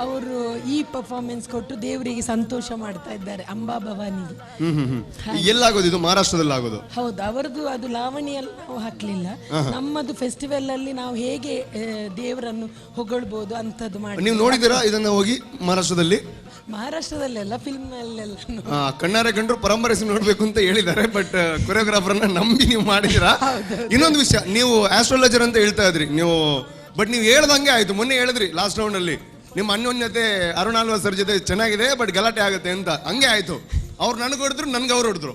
ಅವರು ಈ ಪರ್ಫಾರ್ಮೆನ್ಸ್ ಕೊಟ್ಟು ದೇವರಿಗೆ ಸಂತೋಷ ಮಾಡ್ತಾ ಇದ್ದಾರೆ, ಅಂಬಾ ಭವಾನಿಗೆ. ಹ್ಮ್ ಹ್ಮ್ ಹ್ಮ್ ಎಲ್ಲಾಗೋದು ಇದು? ಮಹಾರಾಷ್ಟ್ರದಲ್ಲಿ ಆಗೋದು? ಹೌದು, ಅವರದ್ದು ಅದು ಲಾವಣಿಯಲ್ಲಿ ನಾವು ಹಾಕ್ಲಿಲ್ಲ. ನಮ್ಮದು ಫೆಸ್ಟಿವಲ್ ಅಲ್ಲಿ ನಾವು ಹೇಗೆ ದೇವರನ್ನು ಹೊಗಳ್ಬೋದು ಅಂತದ್ದು ಮಾಡಿ. ನೀವು ನೋಡಿದ್ದೀರಾ ಇದನ್ನ ಹೋಗಿ ಮಹಾರಾಷ್ಟ್ರದಲ್ಲಿ? ಮಹಾರಾಷ್ಟ್ರದಲ್ಲೆಲ್ಲ ಫಿಲ್ಮ್ ಅಲ್ಲೆಲ್ಲ. ಕಣ್ಣಾರೆ ಕಂಡ್ರು ಪರಂಪರೆ ನೋಡ್ಬೇಕು ಅಂತ ಹೇಳಿದ್ದಾರೆ, ಬಟ್ ಕೊರಿಯೋಗ್ರಾಫರ್ನ ನಂಬಿ ನೀವು ಮಾಡಿದ್ದೀರಾ. ಇನ್ನೊಂದು ವಿಷಯ, ನೀವು ಆಸ್ಟ್ರಾಲಜರ್ ಅಂತ ಹೇಳ್ತಾ ಇದ್ರಿ ನೀವು, ಬಟ್ ನೀವು ಹೇಳ್ದಂಗೆ ಆಯ್ತು. ಮೊನ್ನೆ ಹೇಳಿದ್ರಿ ಲಾಸ್ಟ್ ರೌಂಡ್ ಅಲ್ಲಿ ನಿಮ್ಮ ಅನ್ಯೋನ್ಯತೆ ಅರುಣ್ ಆಳ್ವ ಸರ್ ಜೊತೆ ಚೆನ್ನಾಗಿದೆ, ಬಟ್ ಗಲಾಟೆ ಆಗುತ್ತೆ ಅಂತ. ಹಂಗೆ ಆಯ್ತು. ಅವ್ರು ನನಗೆ ಹೊಡೆದ್ರು, ನನ್ಗೆ ಅವ್ರು ಹೊಡೆದ್ರು,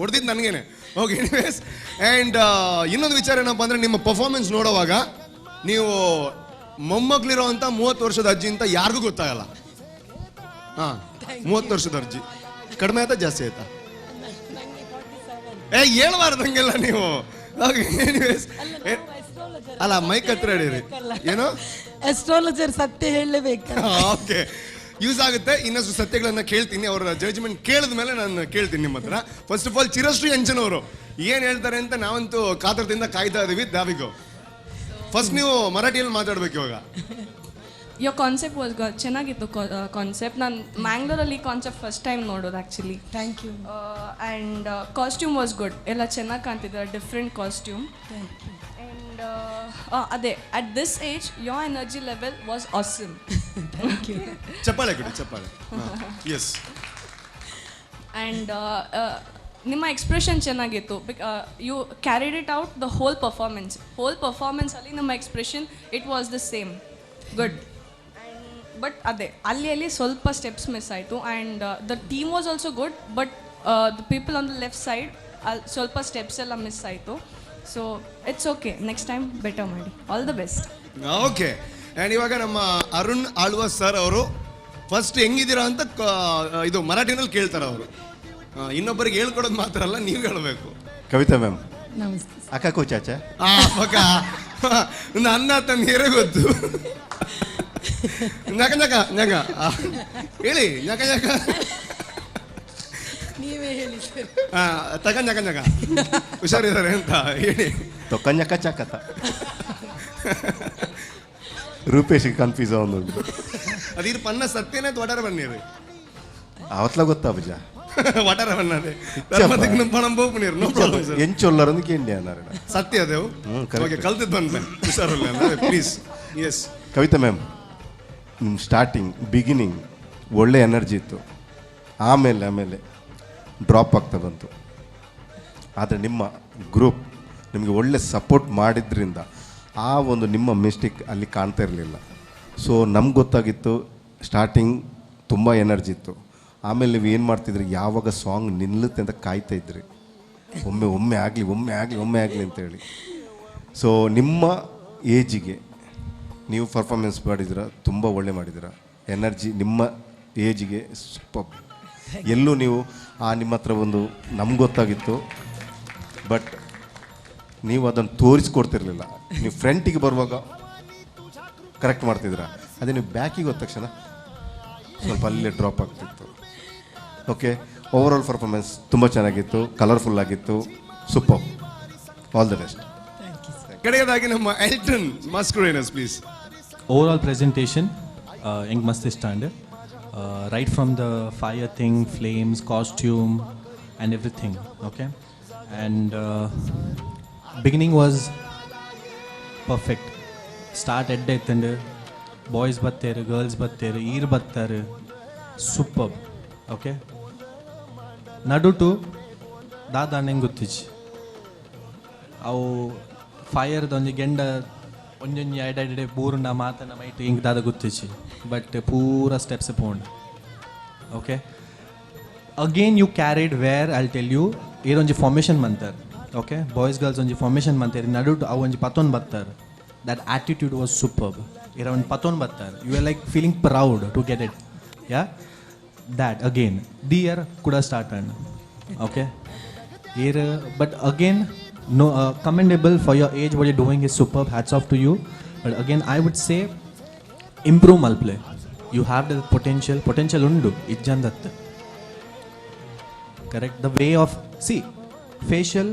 ಹೊಡೆದಿದ್ದು ನನಗೇನೆ. ಓಕೆ, ಎನಿವೇಸ್, ಆ್ಯಂಡ್ ಇನ್ನೊಂದು ವಿಚಾರ ಏನಪ್ಪ ಅಂದರೆ, ನಿಮ್ಮ ಪರ್ಫಾರ್ಮೆನ್ಸ್ ನೋಡೋವಾಗ ನೀವು ಮೊಮ್ಮಕ್ಳಿರೋ ಅಂತ 30 ವರ್ಷದ ಅಜ್ಜಿ ಅಂತ ಯಾರಿಗೂ ಗೊತ್ತಾಗಲ್ಲ. ಹಾಂ, 30 ವರ್ಷದ ಅಜ್ಜಿ ಕಡಿಮೆ ಆಯ್ತಾ ಜಾಸ್ತಿ ಆಯ್ತಾ? ಏ, ಹೇಳ್ಬಾರ್ದು ಹಂಗೆಲ್ಲ ನೀವು. ಎನಿವೇಸ್, ಅಲ್ಲ, ಮೈಕ್ ಹತ್ರ ಹಿಡೀರಿ. ಏನು ಅಸ್ಟ್ರಾಲಜರ್ ಸತ್ಯ ಹೇಳಲೇಬೇಕು. ಓಕೆ, ಯೂಸ್ ಆಗುತ್ತೆ. ಇನ್ನಷ್ಟು ಸತ್ಯಗಳನ್ನ ಕೇಳ್ತೀನಿ, ಅವರ ಜಡ್ಜ್ಮೆಂಟ್ ಕೇಳಿದ ಮೇಲೆ ನಾನು ಕೇಳ್ತೀನಿ ನಿಮ್ಮ ಹತ್ರ. ಫಸ್ಟ್ ಆಫ್ ಆಲ್ ಚಿರಶ್ರೀ ಅಂಜನವರು ಏನ್ ಹೇಳ್ತಾರೆ ಅಂತ ನಾವಂತೂ ಕಾತರದಿಂದ ಕಾಯ್ತಾ ಇದೀವಿ. ದಾವಿಗೋ, ಫಸ್ಟ್ ನೀವು ಮರಾಠಿಯಲ್ಲಿ ಮಾತಾಡ್ಬೇಕು ಇವಾಗ. Your concept was ಚೆನ್ನಾಗಿತ್ತು ಕಾನ್ಸೆಪ್ಟ್. ನಾನು ಮ್ಯಾಂಗ್ಳೂರಲ್ಲಿ ಕಾನ್ಸೆಪ್ಟ್ ಫಸ್ಟ್ ಟೈಮ್ ನೋಡೋದು actually. Thank you. And costume was good, ಎಲ್ಲ ಚೆನ್ನಾಗಿ ಕಾಣ್ತಿದ್ದಾರೆ, ಡಿಫ್ರೆಂಟ್ ಕಾಸ್ಟ್ಯೂಮ್. ಆ್ಯಂಡ್ ಅದೇ, at this age your energy level was awesome. Thank you. ಚಪ್ಪಾಳೆ ಕೊಡಿ, ಚಪ್ಪಾಳೆ. ಎಸ್. ಆ್ಯಂಡ್ ನಿಮ್ಮ ಎಕ್ಸ್ಪ್ರೆಷನ್ ಚೆನ್ನಾಗಿತ್ತು. You carried it out the whole performance. Whole ಪರ್ಫಾರ್ಮೆನ್ಸಲ್ಲಿ ನಿಮ್ಮ expression it was the same, good. But ಅದೇ ಅಲ್ಲಿ ಅಲ್ಲಿ ಸ್ವಲ್ಪ ಸ್ಟೆಪ್ಸ್ ಮಿಸ್ ಆಯಿತು. And the team was also good, but the people on the left side ಅಲ್ಲಿ ಸ್ವಲ್ಪ ಸ್ಟೆಪ್ಸ್ ಎಲ್ಲ ಮಿಸ್ ಆಯಿತು. So it's okay, next time better ಮಾಡಿ. All the best. Okay, and ಇವಾಗ ನಮ್ಮ ಅರುಣ್ ಆಳ್ವ ಸರ್ ಅವರು ಫಸ್ಟ್ ಹೆಂಗಿದ್ದೀರಾ ಅಂತ ಇದು ಮರಾಠಿನಲ್ಲಿ ಕೇಳ್ತಾರೆ ಅವರು. ಇನ್ನೊಬ್ಬರಿಗೆ ಹೇಳ್ಕೊಡೋದು ಮಾತ್ರ ಅಲ್ಲ, ನೀವು ಹೇಳಬೇಕು. ಕವಿತಾ ಮ್ಯಾಮ್. ನಮಸ್ತೆ. ಅಕ್ಕ ಕೋಚಾಚ. ಪಕ್ಕ ನನ್ನ ತಂದಿರೇ ಗೊತ್ತು. ನಕ ನಕ ನಕ ಹೇಳಿ, ನಕ ನಕ. ನೀವೇ ಹೇಳಿ ಸರ್. ತಕ ನಕ ನಕ, ಹುಷಾರಿದ್ದಾರೆ ಅಂತ ಹೇಳಿ. ತೊಕ್ಕಂಜಕ ಚಕತ ರೂಪೇಶ್ ಕನ್ಫ್ಯೂಸ್ ಅವನು. ಅದಿರು ಪನ್ನ ಸತ್ಯನೇ ವಟಾರ ಬನ್ನಿರಿ. ಅವತ್ಲ ಗೊತ್ತಾ ಬುಜ ವಟಾರ ಬನ್ನದೆ ಎಂಚೊಲ್ಲರನ್ನು ಕೇಂದ್ರ ಸತ್ಯ ಅದೇವು. ಓಕೆ, ಕಲ್ತಿದ್ದು ಬಂದ್ಮೇಲೆ ಹುಷಾರಲ್ಲ, ಪ್ಲೀಸ್. ಎಸ್ ಕವಿತಾ ಮ್ಯಾಮ್, ನಿಮ್ಮ ಸ್ಟಾರ್ಟಿಂಗ್ ಬಿಗಿನಿಂಗ್ ಒಳ್ಳೆ ಎನರ್ಜಿ ಇತ್ತು, ಆಮೇಲೆ ಆಮೇಲೆ ಡ್ರಾಪ್ ಆಗ್ತಾ ಬಂತು. ಆದರೆ ನಿಮ್ಮ ಗ್ರೂಪ್ ನಿಮಗೆ ಒಳ್ಳೆ ಸಪೋರ್ಟ್ ಮಾಡಿದ್ರಿಂದ ಆ ಒಂದು ನಿಮ್ಮ ಮಿಸ್ಟೇಕ್ ಅಲ್ಲಿ ಕಾಣ್ತಾ ಇರಲಿಲ್ಲ. ಸೊ ನಮ್ಗೆ ಗೊತ್ತಾಗಿತ್ತು ಸ್ಟಾರ್ಟಿಂಗ್ ತುಂಬ ಎನರ್ಜಿ ಇತ್ತು, ಆಮೇಲೆ ನೀವು ಏನು ಮಾಡ್ತಿದ್ರಿ, ಯಾವಾಗ ಸಾಂಗ್ ನಿಲ್ಲುತ್ತೆ ಅಂತ ಕಾಯ್ತಾ ಇದ್ರಿ, ಒಮ್ಮೆ ಒಮ್ಮೆ ಆಗಲಿ ಒಮ್ಮೆ ಆಗಲಿ ಒಮ್ಮೆ ಆಗಲಿ ಅಂತೇಳಿ. ಸೊ ನಿಮ್ಮ ಏಜಿಗೆ ನೀವು ಪರ್ಫಾರ್ಮೆನ್ಸ್ ಮಾಡಿದಿರ, ತುಂಬ ಒಳ್ಳೆ ಮಾಡಿದಿರ. ಎನರ್ಜಿ ನಿಮ್ಮ ಏಜಿಗೆ ಸೂಪರ್. ಎಲ್ಲೂ ನೀವು ಆ ನಿಮ್ಮ ಹತ್ರ ಒಂದು ನಮ್ಗೆ ಗೊತ್ತಾಗಿತ್ತು, ಬಟ್ ನೀವು ಅದನ್ನು ತೋರಿಸ್ಕೊಡ್ತಿರ್ಲಿಲ್ಲ. ನೀವು ಫ್ರಂಟಿಗೆ ಬರುವಾಗ ಕರೆಕ್ಟ್ ಮಾಡ್ತಿದ್ದೀರ, ಅದೇ ನೀವು ಬ್ಯಾಕಿಗೆ ಹೋದ ತಕ್ಷಣ ಸ್ವಲ್ಪ ಅಲ್ಲೇ ಡ್ರಾಪ್ ಆಗ್ತಿತ್ತು. ಓಕೆ, ಓವರಾಲ್ ಪರ್ಫಾರ್ಮೆನ್ಸ್ ತುಂಬ ಚೆನ್ನಾಗಿತ್ತು, ಕಲರ್ಫುಲ್ ಆಗಿತ್ತು, ಸೂಪರ್. All the best. ಕಡೆಯದಾಗಿ ನಮ್ಮ Elton Mascarenhas, please. Overall presentation ಹೆಂಗೆ ಮಸ್ತ್ ಇಷ್ಟ and right from the fire thing, flames, costume and everything. Okay, and beginning was perfect. Start ಎಡ್ಡೆ ಇತ್ತಂಡು, ಬಾಯ್ಸ್ ಬರ್ತಾರೆ, ಗರ್ಲ್ಸ್ ಬರ್ತಾರೆ, ಈರ್ ಬರ್ತಾರೆ, ಸೂಪರ್. ಓಕೆ, ನಡುಟು ದಾದ ಹೆಂಗೆ ಗೊತ್ತಿಚ್ಚಿ ಅವು ಫೈರ್ದ ಒಂಜಿ ಗೆಂಡ ಒಂಜೊಂಜಿ ಐಡ್ ಐಡೆ ಬೂರುಂಡ ಮಾತನ ಮೈಟ್ ಇಂಕ್ ದಾದ ಗೊತ್ತಿಚ್ಚಿ, ಬಟ್ ಪೂರ ಸ್ಟೆಪ್ಸ್ ಪೋಂಡ್. Okay, again you carried where I tell you ಏರೊಂಜಿ formation ಮಂತರ್. Okay, boys girls ಒಂಜಿ ಫಾರ್ಮೇಷನ್ ಮಂತೇರಿ ನಡುಟ್ ಅವು ಒಂಜಿ ಪತ್ತೊಂದು ಬತ್ತಾರೆ. That attitude was superb. ಇರ ಒಂದು ಪತ್ತೊಂದು ಬತ್ತಾರೆ, you are like feeling proud to get it. Yeah, that again the year ಕೂಡ ಸ್ಟಾರ್ಟ್ ಆಂಡ್ ಓಕೆ ಏರ್. But again, no, commendable for your age. What you doing is superb. Hats off to you. But again, I would say improve ಮಲ್ಪ್ಲೆ. You have the potential. Potential ಉಂಡು ಇಜ್ಜಂದತ್ತು. Correct, the way of, see, facial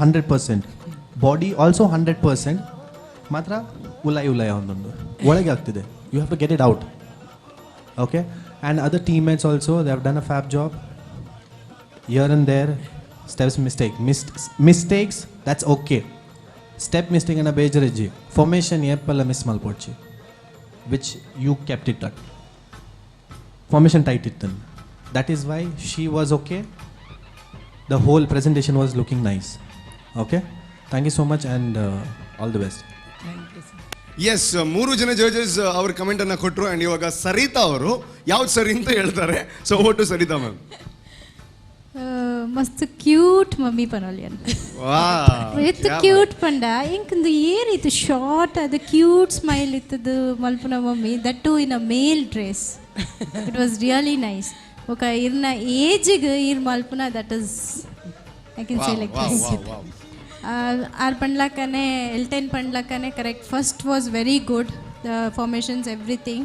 100%, body also 100%. ಮಾತ್ರ ಉಲಾಯ್ ಉಲಾಯ್ ಒಂದೊಂದು ಒಳಗೆ ಆಗ್ತಿದೆ. You have to get it out, okay? And other teammates also, they have done a fab job. Here and there steps mistake, mistakes, that's okay. Step mistake ಅನ್ನ ಬೇಜರಿಜ್ಜಿ. ಫಾರ್ಮೇಷನ್ ಏಪಲ್ಲ ಮಿಸ್ ಮಲ್ಪೊಡ್ಚಿ, which you kept it at. Formation tight ಇತ್ತು. That is why she was okay. The whole presentation was looking nice. Okay, thank you so much and all the best. Thank you, sir. S, ಮೂರು ಜನ ಜಡ್ಜಸ್ ಅವ್ರ ಕಮೆಂಟ್ ಅನ್ನ ಕೊಟ್ಟರು. ಅಂಡ್ ಇವಾಗ ಸರಿತಾ ಅವರು ಯಾವ್ದು ಸರಿ ಅಂತ ಹೇಳ್ತಾರೆ. ಸೊ ಓಟು ಸರಿತಾ ಮ್ಯಾಮ್. ಮಸ್ತ್ ಕ್ಯೂಟ್ ಮಮ್ಮಿ ಪನೋಲಿಯನ್. ಎತ್ ಕ್ಯೂಟ್ ಪಂಡ ಇಂಕಂದು ಏನಿತ್ತು ಶಾರ್ಟ್ ಅದು ಕ್ಯೂಟ್ ಸ್ಮೈಲ್ ಇತ್ತದು ಮಲ್ಪುನ mummy, that too in a male dress. It was really nice. ఒక ಇರ್ನ ಏಜಿಗೆ ಇರ್ ಮಲ್ಪುನ, that is, I can say like, are ಪಂಡ್ಲಕ್ಕನೆ ಎಲ್ಟೆನ್ ಪಂಡ್ಲಕ್ಕನೆ correct. First was very good, the formations, everything,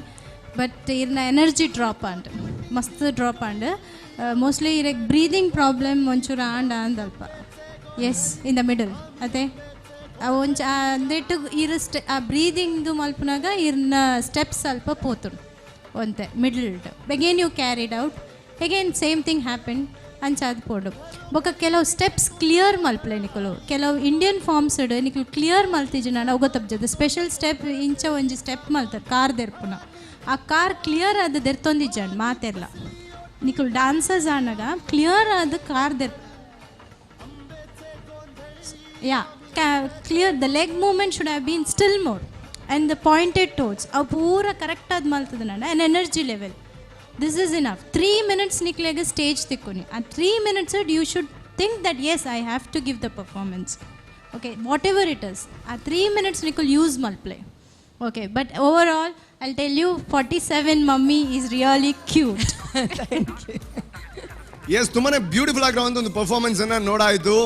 but ಇರ್ನ ಎನರ್ಜಿ ಡ್ರಾಪ್ and ಮಸ್ತ್ ಡ್ರಾಪ್ ಆಂಡ್. ಮೋಸ್ಟ್ಲಿ ಇರಕ್ಕೆ ಬ್ರೀದಿಂಗ್ ಪ್ರಾಬ್ಲಮ್ ಒಂಚೂರು ಆಂಡ್ ಅಂದಲ್ಪ. ಎಸ್, ಇನ್ the middle ಅದೇ ಒಂಚ ಅಂದೆಟ್ಟು ಇರ್ ಸ್ಟೆ ಆ ಬ್ರೀದಿಂಗ್ದು ಮಲ್ಪನಾಗ ಇರ್ನ ಸ್ಟೆಪ್ಸ್ ಸ್ವಲ್ಪ ಪೋತುಂಡು ಒಂತೆ middle. Again you carried out, again same thing happen. ಅಂಚಾದ್ ಪೋಡು. ಬೊಕ ಕೆಲವು ಸ್ಟೆಪ್ಸ್ ಕ್ಲಿಯರ್ ಮಲ್ಪಲೆ ನಿಕುಲು. ಕೆಲವು ಇಂಡಿಯನ್ ಫಾರ್ಮ್ಸ್ ನಿಕುಲು ಕ್ಲಿಯರ್ ಮಲ್ತಿಜಿ. ನಾನು ಗೊತ್ತಬ್ಜದ ಸ್ಪೆಷಲ್ ಸ್ಟೆಪ್ ಇಂಚ ಒಂಜಿ ಸ್ಟೆಪ್ ಮಲ್ತಾರೆ ಕಾರ್ ದೆರ್ಪುನ. ಆ ಕಾರ್ ಕ್ಲಿಯರ್ ಅದು ದೆರ್ತೊಂದಿಜ್ಜಂಡ್ ಮಾತೆರ್ಲ. ನಿಕುಲು ಡಾನ್ಸರ್ಸ್ ಆನಗ ಕ್ಲಿಯರ್ ಅದು car there, yeah, clear. The leg movement should have been still more and the pointed toes ಅವು ಪೂರ ಕರೆಕ್ಟ್ ಆದ್ ಮಲ್ತದ ನಾನು. And energy level, this is enough. 3 minutes ನಿಕ್ಲೆಗ್ stage ತಿಕ್ಕೊನಿ. ಆ 3 minutes you should think that, yes, I have to give the performance, okay, whatever it is. ಆ ತ್ರೀ ಮಿನಿಟ್ಸ್ ನಿಕುಲ್ ಯೂಸ್ ಮಲ್ಪ್ಲೆ. Okay, but overall, I tell you, 47 mummy is really cute. S, ತುಂಬಾನೇ ಬ್ಯೂಟಿಫುಲ್ ಆಗಿರೋ ಒಂದು ಪರ್ಫಾರ್ಮೆನ್ಸ್ ಅನ್ನ ನೋಡಾಯ್ತು.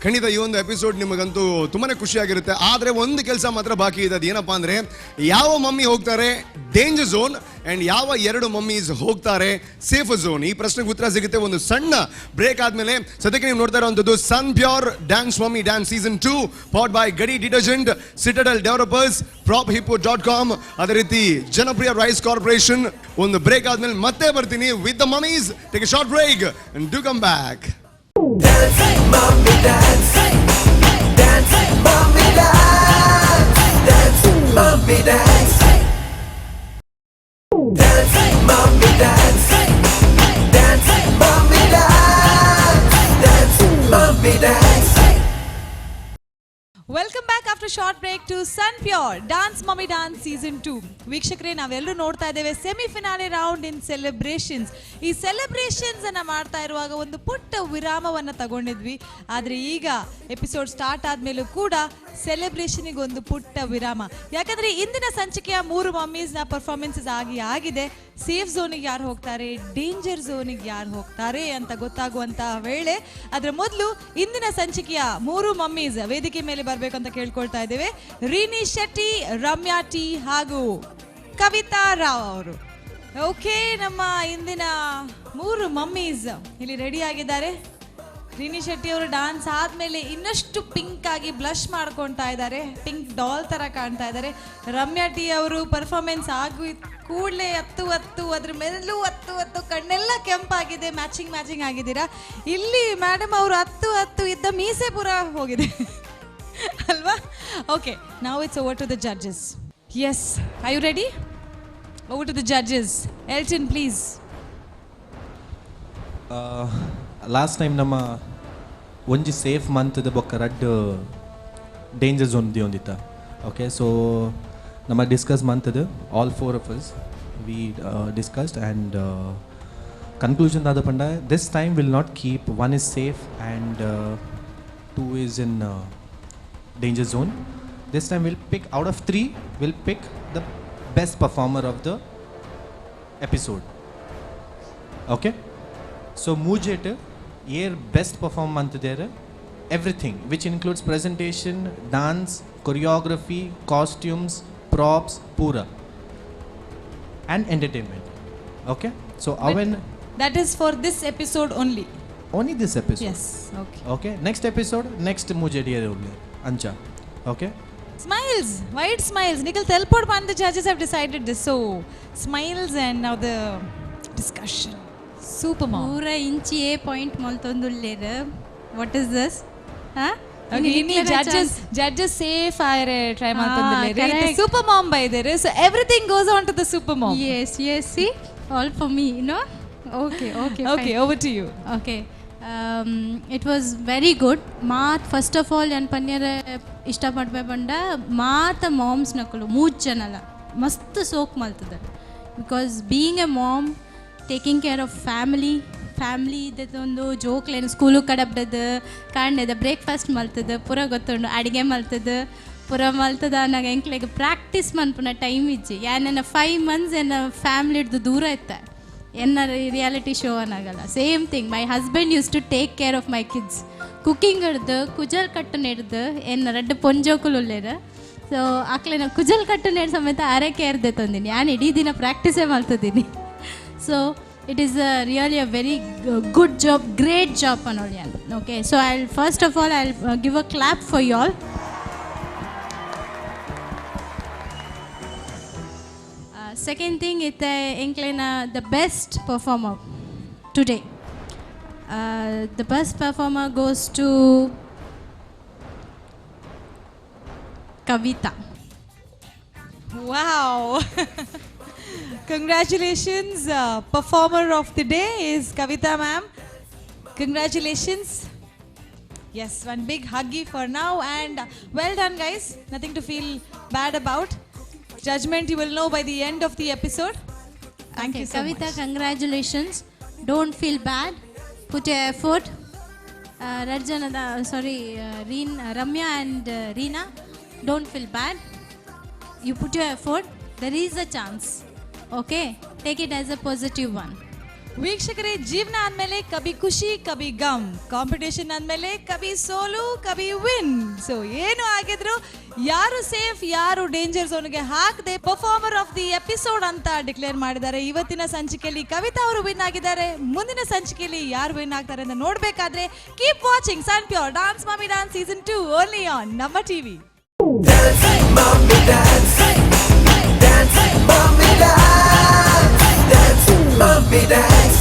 ಖಂಡಿತ ಈ ಒಂದು ಎಪಿಸೋಡ್ ನಿಮಗಂತೂ ತುಂಬಾನೇ ಖುಷಿಯಾಗಿರುತ್ತೆ. ಆದ್ರೆ ಒಂದು ಕೆಲಸ ಮಾತ್ರ ಬಾಕಿ ಇದೆ. ಅದೇನಪ್ಪಾ ಅಂದ್ರೆ, ಯಾವ ಮಮ್ಮಿ ಹೋಗ್ತಾರೆ ಡೇಂಜರ್ ಝೋನ್ ಅಂಡ್ ಯಾವ ಎರಡು ಮಮ್ಮೀಸ್ ಹೋಗ್ತಾರೆ ಸೇಫ್ ಝೋನ್? ಈ ಪ್ರಶ್ನೆಗೆ ಉತ್ತರ ಸಿಗುತ್ತೆ ಒಂದು ಸಣ್ಣ ಬ್ರೇಕ್ ಆದ್ಮೇಲೆ. ಸದ್ಯಕ್ಕೆ ನೀವು ನೋಡ್ತಾ ಇರುವಂತದ್ದು ಸನ್ pure dance mummy dance season 2, powered by Ghadi detergent, Citadel developers, prop hippo dot com, ಅದೇ ರೀತಿ ಜನಪ್ರಿಯ ರೈಸ್ ಕಾರ್ಪೊರೇಷನ್. ಒಂದು ಬ್ರೇಕ್ ಆದ್ಮೇಲೆ ಮತ್ತೆ ಬರ್ತೀನಿ with the mummies. Take a short break and do come back. Dance, mommy, dance. Dance, mommy, dance. Dance, mommy, dance. Dance, mommy, dance. Dance, mommy, dance. Dance, mommy, dance. Welcome back after short break to Sun Pure Dance Mummy Dance season 2. ವೀಕ್ಷಕರೇ, ನಾವೆಲ್ಲರೂ ನೋಡ್ತಾ ಇದ್ದೇವೆ semi finale round ಇನ್ ಸೆಲೆಬ್ರೇಷನ್ಸ್. ಈ ಸೆಲೆಬ್ರೇಷನ್ಸ್ ಅನ್ನ ಮಾಡ್ತಾ ಇರುವಾಗ ಒಂದು ಪುಟ್ಟ ವಿರಾಮವನ್ನ ತಗೊಂಡಿದ್ವಿ. ಆದ್ರೆ ಈಗ ಎಪಿಸೋಡ್ ಸ್ಟಾರ್ಟ್ ಆದ್ಮೇಲೂ ಕೂಡ ಸೆಲೆಬ್ರೇಷನ್ಗೆ ಒಂದು ಪುಟ್ಟ ವಿರಾಮ. ಯಾಕಂದ್ರೆ ಇಂದಿನ ಸಂಚಿಕೆಯ ಮೂರು ಮಮ್ಮೀಸ್ನ ಪರ್ಫಾರ್ಮೆನ್ಸಸ್ ಆಗಿ ಆಗಿದೆ. ಸೇಫ್ ಝೋನಿಗೆ ಯಾರು ಹೋಗ್ತಾರೆ, ಡೇಂಜರ್ ಝೋನಿಗೆ ಯಾರು ಹೋಗ್ತಾರೆ ಅಂತ ಗೊತ್ತಾಗುವಂತಹ ವೇಳೆ. ಅದರ ಮೊದಲು ಇಂದಿನ ಸಂಚಿಕೆಯ ಮೂರು ಮಮ್ಮೀಸ್ ವೇದಿಕೆ ಮೇಲೆ ಬರಬೇಕು ಅಂತ ಕೇಳ್ಕೊಳ್ತಾ ಇದ್ದೇವೆ. ರೀನಿ ಶೆಟ್ಟಿ, ರಮ್ಯಾ ಟಿ ಹಾಗೂ ಕವಿತಾ ರಾವ್ ಅವರು. ಓಕೆ, ನಮ್ಮ ಇಂದಿನ ಮೂರು ಮಮ್ಮೀಸ್ ಇಲ್ಲಿ ರೆಡಿ ಆಗಿದ್ದಾರೆ. ರೀನಿ ಶೆಟ್ಟಿ ಅವರು ಡಾನ್ಸ್ ಆದ್ಮೇಲೆ ಇನ್ನಷ್ಟು ಪಿಂಕ್ ಆಗಿ ಬ್ಲಶ್ ಮಾಡ್ಕೊಳ್ತಾ ಇದ್ದಾರೆ. ಪಿಂಕ್ ಡಾಲ್ ತರ ಕಾಣ್ತಾ ಇದ್ದಾರೆ. ರಮ್ಯಾ ಟಿ ಅವರು ಪರ್ಫಾರ್ಮೆನ್ಸ್ ಆಗಿ ಕೂಡಲೇ ಅತ್ತು ಅತ್ತು, ಅದ್ರ ಮೇಲೂ ಅತ್ತು ಅತ್ತು ಕಣ್ಣೆಲ್ಲ ಕೆಂಪಾಗಿದೆ. ಮ್ಯಾಚಿಂಗ್ ಮ್ಯಾಚಿಂಗ್ ಆಗಿದ್ದೀರಾ. ಇಲ್ಲಿ ಮೇಡಮ್ ಅವರು ಅತ್ತು ಅತ್ತು ಇದ್ದ ಮೀಸೆ ಪೂರ ಹೋಗಿದೆ ಅಲ್ವಾ? ಓಕೆ, ನಾವು it's over to the judges. Yes, are you ready? Over to the judges. Elton, please. Last time ನಮ್ಮ ಒಂಜಿ ಸೇಫ್ ಮಂತ್ದ ಬೊಕ್ಕ ರಡ್ಡ್ ಡೇಂಜರ್ ಝೋನ್ ದಿಯೊಂದಿತ್ತ. Okay, so ನಮ್ಮ discuss ಮಂತದ all four of us, we discussed and conclusion ದಾದ ಪಂಡ, this time will not keep one is safe and two is in danger zone. This time we'll pick out of three, we'll pick the best performer of the episode. Okay? So ಮೂಜೆಟ್ ಏರ್ ಬೆಸ್ಟ್ ಪರ್ಫಾರ್ಮ್ ಅಂತಿದ್ದಾರೆ, everything which includes presentation, dance, choreography, costumes, props ಪೂರ ಆ್ಯಂಡ್ ಎಂಟರ್ಟೈನ್ಮೆಂಟ್. ಓಕೆ, ಸೊ ಅವೆನ್ That is for this episode only. Only this episode. Yes, okay. Okay, next episode next ಮೂಜೆಟ್ air ಅಂಚ, okay. Smiles, wide smiles. ನಿಕುಲು ತೆಲ್ಪೊಡು ಪಂದ್ the judges have decided this. So, smiles and now the discussion. Super mom. ಪೂರ ಇಂಚಿ ಎ ಪಾಯಿಂಟ್ ಮಲ್ತೊಂದುಲ್ಲೇರ್. What is this? Okay, ಇನ್ನಿ judges safe ಆಯರೆ try ಮಲ್ತೊಂದುಲ್ಲೇರ್. Correct. Super mom ಬೈದೆರ್. So everything goes on to the super mom. Yes, see, all for me, no? Okay. Okay, over to you. Okay. It was very good. ಮಾತ್ ಫಸ್ಟ್ ಆಫ್ ಆಲ್ ಏನು ಪನ್ಯರ ಇಷ್ಟಪಡ್ಬೇ ಪಂಡ, ಮಾತ ಮಾಮ್ಸ್ ನಕುಲು ಮೂಜ್ ಜನಲ ಮಸ್ತ್ ಸೋಕ್ ಮಲ್ತದ, because being a mom, taking care of family, family ಒಂದು ಜೋಕ್ಲೇನು ಸ್ಕೂಲು ಕಡಬ್ಡದು, ಕಾಂಡೆದ ಬ್ರೇಕ್ಫಾಸ್ಟ್ ಮಲ್ತದ, ಪೂರ ಗೊತ್ತುಂಡು, ಅಡಿಗೆ ಮಲ್ತದ, ಪೂರ ಮಲ್ತದ ಅನ್ನಗ ಎಂಕ್ಲೆಗ್ ಪ್ರಾಕ್ಟೀಸ್ ಮನ್ಪುನ ಟೈಮ್ ಇಜ್ಜಿ. ಯಾನೆನ್ನ 5 ಮಂತ್ಸ್ ಎನ್ನ ಫ್ಯಾಮಿಲಿ ಹಿಡ್ದು ದೂರ ಇತ್ತ ಎನ್ನ ರಿಯಾಲಿಟಿ ಶೋ ಅನ್ನಾಗಲ್ಲ. Same thing, my husband used to take care of my kids, cooking ಹಿಡ್ದು, ಕುಜಲ್ ಕಟ್ಟುನ ಹಿಡ್ದು. ಎನ್ನ ರಡ್ಡ್ ಪೊಂಜೋಕುಲು ಉಲ್ಲೇರ್. ಸೊ ಆಕ್ಲೆನ ಕುಜಲ್ ಕಟ್ಟುನ ಸಮೇತ ಆರೇ ಕೇರ್ ದೆತ್ತೊಂದಿನಿ. ಯಾನ್ ಇಡೀ ದಿನ ಪ್ರಾಕ್ಟೀಸೇ ಮಲ್ತಿದ್ದೀನಿ. So it is a really a very good job, great job ಪನೊಳಿ ಯಾನ್. Okay, so I first of all I give a clap for you all. Second thing, ಇತ್ತೆ ಎಂಕ್ಲೆನ the best performer today, the best performer goes to Kavita. Wow. Congratulations. Performer of the day is Kavita ma'am. Congratulations. Yes, one big huggy for now and well done, guys. Nothing to feel bad about. Judgment you will know by the end of the episode. Thank you so Kavita, much. Congratulations. Don't feel bad. Put your effort. Rajana, sorry, Reen, Ramya and Reena, don't feel bad. You put your effort. There is a chance. Okay? Take it as a positive one. ವೀಕ್ಷಕರೇ, ಜೀವನ ಅಂದಮೇಲೆ ಕಭಿ ಖುಷಿ ಕಭಿ ಗಮ್, ಕಾಂಪಿಟೇಷನ್ ಅಂದಮೇಲೆ ಕಭಿ ಸೋಲು ಕಭಿ ವಿನ್. ಸೊ ಏನು ಆಗಿದ್ರು, ಯಾರು ಸೇಫ್, ಯಾರು ಡೇಂಜರ್ ಝೋನ್ಗೆ ಹಾಕದೆ ಪರ್ಫಾರ್ಮರ್ ಆಫ್ the episode ಅಂತ ಡಿಕ್ಲೇರ್ ಮಾಡಿದ್ದಾರೆ. ಇವತ್ತಿನ ಸಂಚಿಕೆಯಲ್ಲಿ ಕವಿತಾ ಅವರು ವಿನ್ ಆಗಿದ್ದಾರೆ. ಮುಂದಿನ ಸಂಚಿಕೆಯಲ್ಲಿ ಯಾರು ವಿನ್ ಆಗ್ತಾರೆ ಅಂತ ನೋಡ್ಬೇಕಾದ್ರೆ keep watching Sun Pure Dance Mummy Dance season 2, only on ನಮ್ಮ TV. Mommy dance, dance, mommy dance, dance, mommy dance.